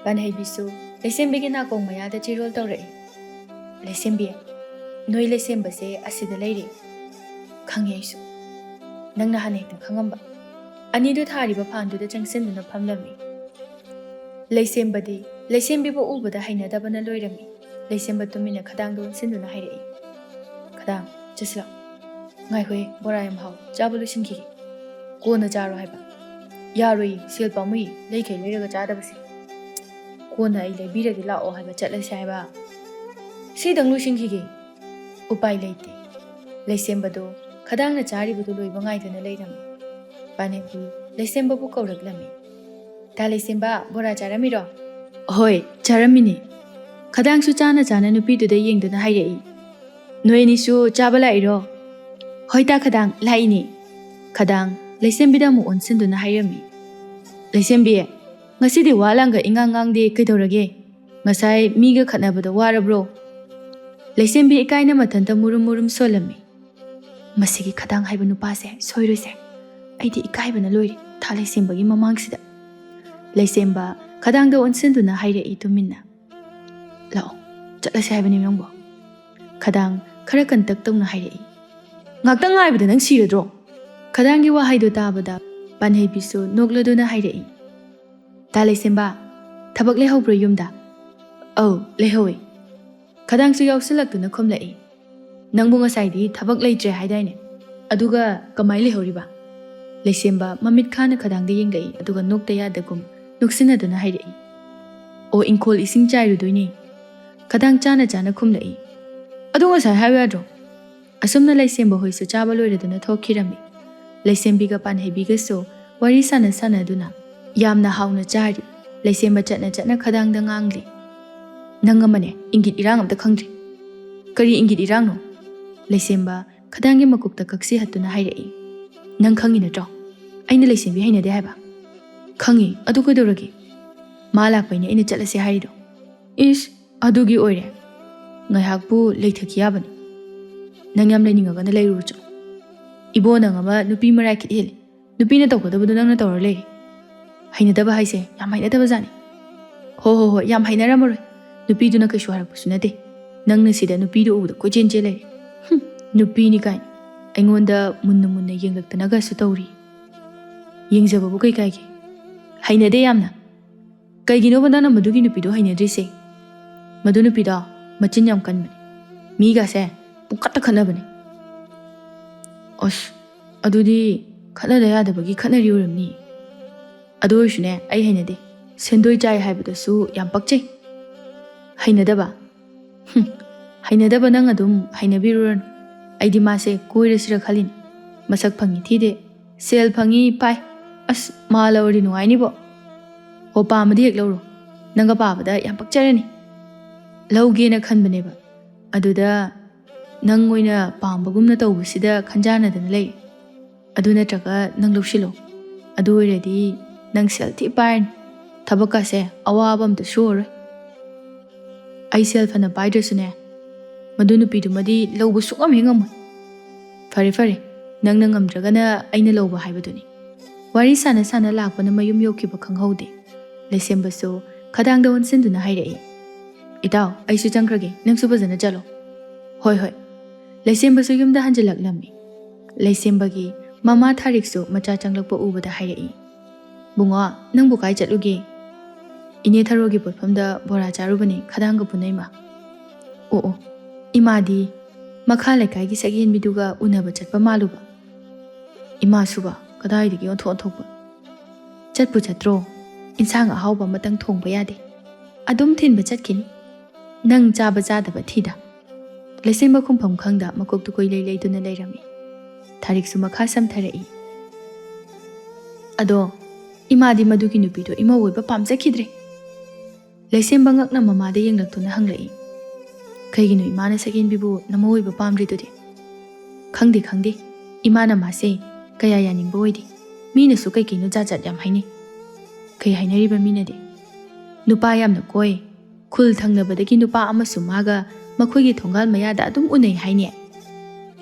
ꯄꯥꯟꯍꯩꯕꯤꯁꯨ ꯂꯩꯁꯦꯝꯕꯤꯒꯤ ꯅꯥꯀꯣꯡ ꯃꯌꯥꯗ ꯆꯤꯔꯣꯜ ꯇꯧꯔꯛꯏ꯫ "ꯂꯩꯁꯦꯝꯕꯤ, ꯅꯣꯏ ꯂꯩꯁꯦꯝꯕꯁꯦ ꯑꯁꯤꯗ ꯂꯩꯔꯦ꯫ ꯈꯪꯉꯦ ꯑꯩꯁꯨ꯫ ꯅꯪꯅ ꯍꯥꯟꯅ ꯍꯦꯛꯇ ꯈꯪꯉꯝꯕ"꯫ ꯑꯅꯤꯗꯨ ꯊꯥꯔꯤꯕ ꯐꯥꯟꯗꯨꯗ ꯆꯪꯁꯤꯟꯗꯨꯅ ꯐꯝꯂꯝꯃꯤ꯫ ꯂꯩꯁꯦꯝꯕꯗꯤ ꯂꯩꯁꯦꯝꯕꯤꯕꯨ ꯎꯕꯗ ꯍꯩꯅꯗꯕꯅ ꯂꯣꯏꯔꯝꯃꯤ꯫ ꯂꯩꯁꯦꯝꯕ ꯇꯨꯃꯤꯟꯅ ꯈꯗꯥꯡꯗ ꯑꯣꯟꯁꯤꯟꯗꯨꯅ ꯍꯥꯏꯔꯛꯏ, "ꯈꯗꯥꯡ, ꯆꯠꯁꯤꯜꯂꯣ"꯫ "ꯉꯥꯏꯈꯣꯍꯦ, ꯕꯣꯔꯥ ꯌꯥꯝ ꯍꯥꯎ, ꯆꯥꯕ ꯂꯣꯏꯁꯤꯟꯈꯤꯒꯦ"꯫ "ꯀꯣꯟꯅ ꯆꯥꯔꯣ ꯍꯥꯏꯕ"꯫ "ꯌꯥꯔꯣꯏꯌꯦ, ꯁꯦꯜ ꯄꯥꯝꯃꯨꯏ, ꯂꯩꯈꯩ ꯂꯩꯔꯒ ꯆꯥꯗꯕꯁꯦ"꯫ "ꯀꯣꯟꯅ ꯑꯩ ꯂꯩꯕꯤꯔꯒꯦ, ꯂꯥꯛꯑꯣ ꯍꯥꯏꯕ, ꯆꯠꯂꯁꯦ ꯍꯥꯏꯕ"꯫ "ꯁꯤꯗꯪ ꯂꯣꯏꯁꯤꯟꯈꯤꯒꯦ"꯫ ꯎꯄꯥꯏ ꯂꯩꯇꯦ꯫ ꯂꯩꯁꯦꯝꯕꯗꯣ ꯈꯗꯥꯡꯅ ꯆꯥꯔꯤꯕꯗꯨ ꯂꯣꯏꯕ ꯉꯥꯏꯗꯅ ꯂꯩꯔꯝꯃꯤ꯫ ꯄꯥꯟꯍꯩꯕꯤ ꯂꯩꯁꯦꯝꯕꯕꯨ ꯀꯧꯔꯛꯂꯝꯃꯤ꯫ "ꯇꯥ ꯂꯩꯁꯦꯝꯕ, ꯕꯣꯔꯥ ꯆꯥꯔꯝꯃꯤꯔꯣ?" "ꯍꯣꯏ, ꯆꯥꯔꯝꯃꯤꯅꯤ"꯫ ꯈꯗꯥꯡꯁꯨ ꯆꯥꯅ ꯆꯥꯅ ꯅꯨꯄꯤꯗꯨꯗ ꯌꯦꯡꯗꯨꯅ ꯍꯥꯏꯔꯛꯏ꯫ "ꯅꯣꯏ ꯑꯅꯤꯁꯨ ꯆꯥꯕ ꯂꯥꯛꯏꯔꯣ?" "ꯍꯣꯏ ꯇꯥ ꯈꯗꯥꯡ, ꯂꯥꯛꯏꯅꯤ"꯫ ꯈꯗꯥꯡ ꯂꯩꯁꯦꯝꯕꯤꯗ ꯑꯃꯨꯛ ꯑꯣꯟꯁꯤꯟꯗꯨꯅ ꯍꯥꯏꯔꯝꯃꯤ꯫ "ꯂꯩꯁꯦꯝꯕꯤ, "ꯉꯁꯤꯗꯤ ꯋꯥ ꯂꯥꯡꯒ ꯏꯉꯥꯡ ꯉꯥꯡꯗꯦ, ꯀꯩꯗꯧꯔꯒꯦ? ꯉꯁꯥꯏ ꯃꯤꯒ ꯈꯠꯅꯕꯗ ꯋꯥꯔꯕ꯭ꯔꯣ?" ꯂꯩꯁꯦꯝꯕꯤ ꯏꯀꯥꯏꯅ ꯃꯊꯟꯇ ꯃꯨꯔꯨꯝ ꯃꯨꯔꯨꯝ ꯁꯣꯜꯂꯝꯃꯤ꯫ "ꯃꯁꯤꯒꯤ ꯈꯗꯥꯡ ꯍꯥꯏꯕ ꯅꯨꯄꯥꯁꯦ ꯁꯣꯏꯔꯣꯏꯁꯦ꯫ ꯑꯩꯗꯤ ꯏꯀꯥꯏꯕꯅ ꯂꯣꯏꯔꯦ ꯊꯥ ꯂꯩꯁꯦꯝꯕꯒꯤ ꯃꯃꯥꯡꯁꯤꯗ꯫" ꯂꯩꯁꯦꯝꯕ ꯈꯗꯥꯡꯗ ꯑꯣꯟꯁꯤꯟꯗꯨꯅ ꯍꯥꯏꯔꯛꯏ ꯇꯨꯃꯤꯟꯅ꯫ "ꯂꯥꯛꯑꯣ, ꯆꯠꯂꯁꯦ ꯍꯥꯏꯕꯅꯤ ꯅꯪꯕꯣ꯫" ꯈꯗꯥꯡ ꯈꯔ ꯀꯟꯇꯛ ꯇꯧꯅ ꯍꯥꯏꯔꯛꯏ꯫ "ꯉꯥꯛꯇꯪ ꯉꯥꯏꯕꯗ ꯅꯪ ꯁꯤꯔꯗ꯭ꯔꯣ?" ꯈꯗꯥꯡꯒꯤ ꯋꯥꯍꯩꯗꯣ ꯇꯥꯕꯗ ꯄꯥꯟꯍꯩꯕꯤꯁꯨ ꯅꯣꯛꯂꯗꯨꯅ ꯍꯥꯏꯔꯛꯏ꯫ "ꯇꯥ ꯂꯩꯁꯦꯝꯕ, ꯊꯕꯛ ꯂꯩꯍꯧꯕ꯭ꯔꯣ ꯌꯨꯝꯗ?" "ꯑꯧ, ꯂꯩꯍꯧꯋꯦ꯫" ꯈꯗꯥꯡꯁꯨ ꯌꯥꯎꯁꯤꯜꯂꯛꯇꯨꯅ ꯈꯨꯝꯂꯛꯏ꯫ "ꯅꯪꯕꯨ ꯉꯁꯥꯏꯗꯤ ꯊꯕꯛ ꯂꯩꯇ꯭ꯔꯦ ꯍꯥꯏꯗꯥꯏꯅꯦ? ꯑꯗꯨꯒ ꯀꯃꯥꯏ ꯂꯩꯍꯧꯔꯤꯕ?" ꯂꯩꯁꯦꯝꯕ ꯃꯃꯤꯠ ꯈꯥꯅ ꯈꯗꯥꯡꯗ ꯌꯦꯡꯂꯛꯏ, ꯑꯗꯨꯒ ꯅꯣꯛꯇ ꯌꯥꯗꯒꯨꯝ ꯅꯣꯛꯁꯤꯟꯅꯗꯨꯅ ꯍꯥꯏꯔꯛꯏ꯫ "ꯑꯣ, ꯏꯪꯈꯣꯜ ꯏꯁꯤꯡ ꯆꯥꯏꯔꯨꯗꯣꯏꯅꯦ꯫" ꯈꯗꯥꯡ ꯆꯥꯅ ꯆꯥꯅ ꯈꯨꯝꯂꯛꯏ꯫ "ꯑꯗꯨ ꯉꯁꯥꯏ ꯍꯥꯏꯌꯨ ꯌꯥꯗ꯭ꯔꯣ?" ꯑꯁꯨꯝꯅ ꯂꯩꯁꯦꯝꯕ ꯍꯣꯏꯁꯨ ꯆꯥꯕ ꯂꯣꯏꯔꯗꯨꯅ ꯊꯣꯛꯈꯤꯔꯝꯃꯤ꯫ ꯂꯩꯁꯦꯝꯕꯤꯒ ꯄꯥꯟꯍꯩꯕꯤꯒꯁꯨ ꯋꯥꯔꯤ ꯁꯥꯟꯅ ꯁꯥꯟꯅꯗꯨꯅ ꯌꯥꯝꯅ ꯍꯥꯎꯅ ꯆꯥꯔꯤ꯫ ꯂꯩꯁꯦꯝꯕ ꯆꯠꯅ ꯆꯠꯅ ꯈꯗꯥꯡꯗ ꯉꯥꯡꯂꯤ꯫ "ꯅꯪ ꯑꯃꯅꯦ, ꯏꯪꯒꯤꯠ ꯏꯔꯥꯡ ꯑꯝꯇ ꯈꯪꯗ꯭ꯔꯤ꯫ ꯀꯔꯤ ꯏꯪꯒꯤꯠ ꯏꯔꯥꯡꯅꯣ?" ꯂꯩꯁꯦꯝꯕ ꯈꯗꯥꯡꯒꯤ ꯃꯀꯨꯞꯇ ꯀꯛꯁꯤ ꯍꯠꯇꯨꯅ ꯍꯥꯏꯔꯛꯏ꯫ "ꯅꯪ ꯈꯪꯉꯤ ꯅꯠꯇ꯭ꯔꯣ? ꯑꯩꯅ ꯂꯩꯁꯦꯝꯕꯤ ꯍꯩꯅꯗꯦ ꯍꯥꯏꯕ?" "ꯈꯪꯉꯤ, ꯑꯗꯨ ꯀꯩꯗꯧꯔꯒꯦ? ꯃꯥ ꯂꯥꯛꯄꯩꯅꯦ ꯑꯩꯅ ꯆꯠꯂꯁꯦ ꯍꯥꯏꯔꯤꯗꯣ꯫" "ꯏꯁ, ꯑꯗꯨꯒꯤ ꯑꯣꯏꯔꯦ꯫ ꯉꯥꯏꯍꯥꯛꯄꯨ ꯂꯩꯊꯈꯤ ꯌꯥꯕꯅꯤ꯫ ꯅꯪ ꯌꯥꯝ ꯂꯩꯅꯤꯡꯉꯒꯅ ꯂꯩꯔꯨꯔꯣ ꯆꯣ꯫ ꯏꯕꯣ, ꯅꯪ ꯑꯃ ꯅꯨꯄꯤ ꯃꯔꯥꯏ ꯈꯤꯠ ꯍꯦꯜꯂꯤ꯫ ꯅꯨꯄꯤꯅ ꯇꯧꯒꯗꯕꯗꯣ ꯅꯪꯅ ꯇꯧꯔ ꯂꯩꯔꯦ꯫ ꯍꯩꯅꯗꯕ ꯍꯥꯏꯁꯦ ꯌꯥꯝ ꯍꯩꯅꯗꯕ ꯖꯥꯠꯅꯤ꯫" "ꯍꯣ ꯍꯣ ꯍꯣꯏ, ꯌꯥꯝ ꯍꯩꯅꯔꯝꯃꯔꯣꯏ꯫ ꯅꯨꯄꯤꯗꯨꯅ ꯀꯩꯁꯨ ꯍꯥꯏꯔꯛꯄꯁꯨ ꯅꯠꯇꯦ꯫ ꯅꯪꯅ ꯁꯤꯗ ꯅꯨꯄꯤꯗꯨ ꯎꯕꯗ ꯀꯣꯏꯆꯦꯟ ꯆꯦꯜ ꯂꯩꯔꯦ꯫ ꯍꯨꯝ, ꯅꯨꯄꯤꯅꯤ ꯀꯥꯏꯅ ꯑꯩꯉꯣꯟꯗ ꯃꯨꯟꯅ ꯃꯨꯟꯅ ꯌꯦꯡꯂꯛꯇꯅꯒꯁꯨ ꯇꯧꯔꯤ꯫ ꯌꯦꯡꯖꯕꯕꯨ ꯀꯩ ꯀꯥꯏꯒꯦ? ꯍꯩꯅꯗꯦ ꯌꯥꯝꯅ꯫ ꯀꯩꯒꯤꯅꯣꯕ ꯅꯪꯅ ꯃꯗꯨꯒꯤ ꯅꯨꯄꯤꯗꯣ ꯍꯩꯅꯗ꯭ꯔꯤꯁꯦ? ꯃꯗꯨ ꯅꯨꯄꯤꯗꯣ ꯃꯆꯤꯟ ꯌꯥꯝ ꯀꯟꯕꯅꯦ꯫ ꯃꯤꯒꯁꯦ ꯄꯨꯡꯈꯠꯇ ꯈꯠꯅꯕꯅꯦ꯫" "ꯑꯁ, ꯑꯗꯨꯗꯤ ꯈꯠꯅꯗ ꯌꯥꯗꯕꯒꯤ ꯈꯠꯅꯔꯤ ꯑꯣꯏꯔꯝꯅꯤ꯫ ꯑꯗꯨ ꯑꯣꯏꯔꯁꯨꯅꯦ, ꯑꯩ ꯍꯩꯅꯗꯦ꯫ ꯁꯦꯟꯗꯣꯏ ꯆꯥꯏ ꯍꯥꯏꯕꯗꯨꯁꯨ ꯌꯥꯝ ꯄꯛꯆꯩ꯫ ꯍꯩꯅꯗꯕ? ꯍꯨꯝ, ꯍꯩꯅꯗꯕ ꯅꯪ ꯑꯗꯨꯝ ꯍꯩꯅꯕꯤꯔꯨꯔꯅꯨ꯫ ꯑꯩꯗꯤ ꯃꯥꯁꯦ ꯀꯣꯏꯔꯁꯤꯔ ꯈꯜꯂꯤꯅꯤ꯫ ꯃꯁꯛ ꯐꯪꯉꯤ ꯊꯤꯗꯦ, ꯁꯦꯜ ꯐꯪꯉꯤ ꯄꯥꯏ꯫ ꯑꯁ, ꯃꯥ ꯂꯧꯔꯗꯤ ꯅꯨꯡꯉꯥꯏꯅꯤꯕꯣ꯫ ꯑꯣ, ꯄꯥꯝꯃꯗꯤ ꯍꯦꯛ ꯂꯧꯔꯣ꯫ ꯅꯪꯒ ꯄꯥꯕꯗ ꯌꯥꯝ ꯄꯛꯆꯔꯅꯤ꯫" ꯂꯧꯒꯦꯅ ꯈꯟꯕꯅꯦꯕ꯫ ꯑꯗꯨꯗ ꯅꯪ ꯑꯣꯏꯅ ꯄꯥꯝꯕꯒꯨꯝꯅ ꯇꯧꯕꯁꯤꯗ ꯈꯟꯖꯥꯟꯅꯗꯅ ꯂꯩ꯫ ꯑꯗꯨ ꯅꯠꯇ꯭ꯔꯒ ꯅꯪ ꯂꯧꯁꯤꯜꯂꯣ꯫ ꯑꯗꯨ ꯑꯣꯏꯔꯗꯤ ꯅꯪ ꯁꯦꯜ ꯊꯤ ꯄꯥꯏꯔꯅꯤ꯫ ꯊꯕꯛꯀꯁꯦ ꯑꯋꯥꯕ ꯑꯝꯇ ꯁꯨꯔꯔꯣꯏ꯫ ꯑꯩ ꯁꯦꯜ ꯐꯅ ꯄꯥꯏꯗ꯭ꯔꯁꯨꯅꯦ, ꯃꯗꯨ ꯅꯨꯄꯤꯗꯨꯃꯗꯤ ꯂꯧꯕ ꯁꯨꯡꯉꯝ ꯍꯦꯛ ꯉꯝꯃꯣꯏ꯫ ꯐꯔꯦ ꯐꯔꯦ, ꯅꯪꯅ ꯉꯝꯗ꯭ꯔꯒꯅ ꯑꯩꯅ ꯂꯧꯕ ꯍꯥꯏꯕꯗꯨꯅꯤ꯫ ꯋꯥꯔꯤ ꯁꯥꯟꯅ ꯁꯥꯟꯅ ꯂꯥꯛꯄꯅ ꯃꯌꯨꯝ ꯌꯧꯈꯤꯕ ꯈꯪꯍꯧꯗꯦ꯫ ꯂꯩꯁꯦꯝꯕꯁꯨ ꯈꯗꯥꯡꯗ ꯑꯣꯟꯁꯤꯟꯗꯨꯅ ꯍꯥꯏꯔꯛꯏ, "ꯏꯇꯥꯎ, ꯑꯩꯁꯨ ꯆꯪꯈ꯭ꯔꯒꯦ, ꯅꯪꯁꯨ ꯐꯖꯅ ꯆꯠꯂꯣ"꯫ "ꯍꯣꯏ ꯍꯣꯏ"꯫ ꯂꯩꯁꯦꯝꯕꯁꯨ ꯌꯨꯝꯗ ꯍꯟꯖꯤꯜꯂꯛꯂꯝꯃꯤ꯫ ꯂꯩꯁꯦꯝꯕꯒꯤ ꯃꯃꯥ ꯊꯥꯔꯤꯛꯁꯨ ꯃꯆꯥ ꯆꯪꯂꯛꯄ ꯎꯕꯗ ꯍꯥꯏꯔꯛꯏ, "ꯕꯨꯡꯉꯣ, ꯅꯪꯕꯨ ꯀꯥꯏ ꯆꯠꯂꯨꯒꯦ?" "ꯏꯅꯦ ꯊꯔꯣꯒꯤ ꯄꯣꯠꯐꯝꯗ ꯕꯣꯔꯥ ꯆꯥꯔꯨꯕꯅꯦ, ꯈꯗꯥꯡꯒ ꯄꯨꯟꯅ ꯏꯃꯥ"꯫ "ꯑꯣ ꯑꯣ, ꯏꯃꯥꯗꯤ ꯃꯈꯥ ꯂꯩꯀꯥꯏꯒꯤ ꯁꯛꯍꯦꯟꯕꯤꯗꯨꯒ ꯎꯅꯕ ꯆꯠꯄ ꯃꯥꯜꯂꯨꯕ"꯫ "ꯏꯃꯥꯁꯨꯕ, ꯀꯗꯥꯏꯗꯒꯤ ꯑꯣꯟꯊꯣꯛ ꯑꯣꯟꯊꯣꯛꯄ"꯫ "ꯆꯠꯄꯨ ꯆꯠꯇ꯭ꯔꯣ? ꯏꯟꯁꯥꯡ ꯑꯍꯥꯎꯕ ꯑꯃꯇꯪ ꯊꯣꯡꯕ ꯌꯥꯗꯦ꯫ ꯑꯗꯨꯝ ꯊꯤꯟꯕ ꯆꯠꯈꯤꯅꯤ꯫ ꯅꯪ ꯆꯥꯕ ꯆꯥꯗꯕ ꯊꯤꯗ"꯫ ꯂꯩꯁꯦꯝꯕ ꯈꯨꯝꯐꯝ ꯈꯪꯗ ꯃꯀꯣꯛꯇꯨ ꯀꯣꯏꯂꯩ ꯂꯩꯗꯨꯅ ꯂꯩꯔꯝꯃꯤ꯫ ꯊꯥꯔꯤꯛꯁꯨ ꯃꯈꯥ ꯁꯝꯊꯔꯛꯏ꯫ "ꯑꯗꯣ ꯏꯃꯥꯗꯤ ꯃꯗꯨꯒꯤ ꯅꯨꯄꯤꯗꯣ ꯏꯃꯧ ꯑꯣꯏꯕ ꯄꯥꯝꯖꯈꯤꯗ꯭ꯔꯦ"꯫ ꯂꯩꯁꯦꯝꯕ ꯉꯛꯅ ꯃꯃꯥꯗ ꯌꯦꯡꯂꯛꯇꯨꯅ ꯍꯪꯂꯛꯏ, "ꯀꯩꯒꯤꯅꯣ ꯏꯃꯥꯅ ꯁꯛꯍꯦꯟꯕꯤꯕꯨ ꯅꯃꯧ ꯑꯣꯏꯕ ꯄꯥꯝꯗ꯭ꯔꯤꯗꯨꯗꯤ?" "ꯈꯪꯗꯦ, ꯈꯪꯗꯦ꯫ ꯏꯃꯥꯅ ꯃꯥꯁꯦ ꯀꯌꯥ ꯌꯥꯅꯤꯡꯕ ꯑꯣꯏꯗꯦ꯫ ꯃꯤꯅꯁꯨ ꯀꯩ ꯀꯩꯅꯣ ꯖꯥꯠ ꯖꯥꯠ ꯌꯥꯝ ꯍꯥꯏꯅꯩ"꯫ "ꯀꯩ ꯍꯥꯏꯅꯔꯤꯕ ꯃꯤꯅꯗꯤ?" "ꯅꯨꯄꯥ ꯌꯥꯝꯅ ꯀꯣꯏ, ꯈꯨꯜ ꯊꯪꯅꯕꯗꯒꯤ ꯅꯨꯄꯥ ꯑꯃꯁꯨ ꯃꯥꯒ ꯃꯈꯣꯏꯒꯤ ꯊꯣꯡꯒꯥꯜ ꯃꯌꯥꯗ ꯑꯗꯨꯝ ꯎꯅꯩ ꯍꯥꯏꯅꯦ"꯫